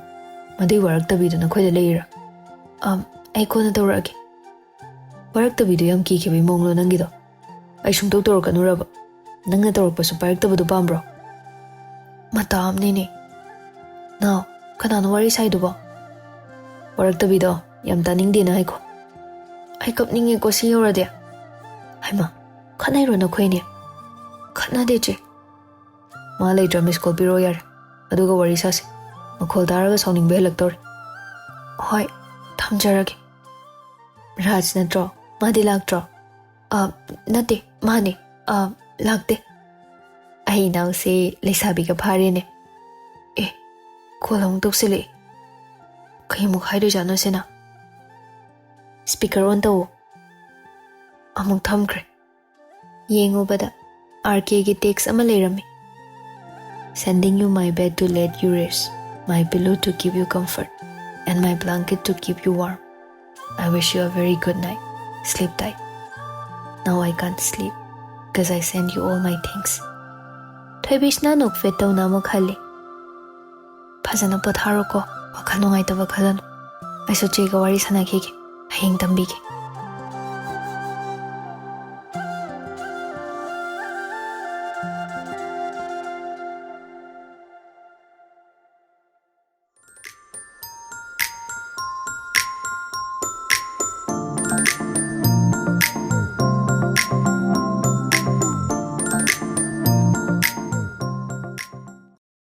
ꯃꯗꯨꯏ ꯋꯥꯔꯛꯇꯕꯤꯗꯨ ꯅꯈꯣꯏꯗ ꯂꯩꯔꯤꯔꯥ?" "ꯑꯝ, ꯑꯩ ꯀꯣꯟꯅ ꯇꯧꯔꯛꯑꯒꯦ꯫" "ꯋꯥꯔꯛꯇꯕꯤꯗꯨ ꯌꯥꯝ ꯀꯤꯈꯤꯕꯒꯤ ꯃꯑꯣꯡꯂꯣ ꯅꯪꯒꯤꯗꯣ? ꯑꯩ ꯁꯨꯡꯇꯧ ꯇꯧꯔꯛꯀꯅꯨꯔꯕ? ꯅꯪꯅ ꯇꯧꯔꯛꯄꯁꯨ ꯄꯥꯏꯔꯛꯇꯕꯗꯨ ꯄꯥꯝꯕ꯭ꯔꯣ?" "ꯃꯇꯥ ꯑꯃꯅꯤꯅꯦ꯫" "ꯅꯥꯎ, ꯀꯅꯥꯅꯣ ꯋꯥꯔꯤ ꯁꯥꯏꯗꯨꯕꯣ?" "ꯋꯥꯔꯛꯇꯕꯤꯗꯣ ꯌꯥꯝ ꯇꯥꯅꯤꯡꯗꯦꯅ ꯍꯥꯏꯈꯣ꯫" "ꯑꯩ ꯀꯞꯅꯤꯡꯉꯦꯀꯣ ꯁꯤ ꯌꯧꯔꯗꯤ꯫" "ꯍꯩꯃꯥ, ꯈꯠꯅꯩꯔꯣ ꯅꯈꯣꯏꯅꯤ?" "ꯈꯠꯅꯗꯦ, ꯆꯦ꯫" "ꯃꯥ ꯂꯩꯇ꯭ꯔ miss call ꯄꯤꯔꯛꯑꯣ ꯌꯥꯔꯦ, ꯑꯗꯨꯒ ꯋꯥꯔꯤ ꯁꯥꯁꯦ꯫ ꯃꯈꯣꯜ ꯇꯥꯔꯒ ꯁꯥꯎꯅꯤꯡꯕ ꯍꯦꯜꯂꯛꯇꯧꯔꯦ꯫" "ꯍꯣꯏ, ꯊꯝꯖꯔꯒꯦ꯫" "ꯔꯥꯖ ꯅꯠꯇ꯭ꯔꯣ? ꯃꯥꯗꯤ ꯂꯥꯛꯇ꯭ꯔꯣ?" "ꯑ, ꯅꯠꯇꯦ, ꯃꯥꯅꯦ꯫ ꯑ, ꯂꯥꯛꯇꯦ꯫ ꯑꯩ ꯏꯅꯥꯎꯁꯦ ꯂꯩꯁꯥꯕꯤꯒ ꯐꯥꯔꯦꯅꯦ꯫ ꯑꯦ, ꯀꯣꯜ ꯑꯃꯨꯛ ꯇꯧꯁꯤꯜꯂꯛꯑꯦ꯫ ꯀꯩꯃꯨꯛ ꯍꯥꯏꯗꯣꯏꯖꯥꯠꯅꯣ ꯁꯤꯅ? ꯁ꯭ꯄꯤꯀꯔ ꯑꯣꯟ ꯇꯧꯋꯣ꯫ ꯑꯃꯨꯛ ꯊꯝꯈ꯭ꯔꯦ꯫ ꯌꯦꯡꯉꯨꯕꯗ ꯑꯥꯔ ꯀꯦꯒꯤ ꯇꯦꯛꯁ ꯑꯃ ꯂꯩꯔꯝꯃꯤ꯫ Sending you my bed to let you rest, my pillow to give you comfort, and my blanket to keep you warm. I wish you a very good night. Sleep tight. Now I can't sleep, 'cause I send you all my things. ꯊꯣꯏꯕꯤꯁꯅ ꯅꯣꯛꯐꯦꯠ ꯇꯧꯅ ꯑꯃꯨꯛ ꯍꯜꯂꯤ꯫ ꯐꯖꯅ ꯄꯣꯊꯥꯔꯣꯀꯣ, ꯋꯥꯈꯜ ꯅꯨꯡꯉꯥꯏꯇꯕ ꯈꯜꯂꯅꯨ꯫ ꯑꯩꯁꯨ ꯆꯦꯒ ꯋꯥꯔꯤ ꯁꯥꯟꯅꯈꯤꯒꯦ, ꯍꯌꯦꯡ ꯇꯝꯕꯤꯒꯦ꯫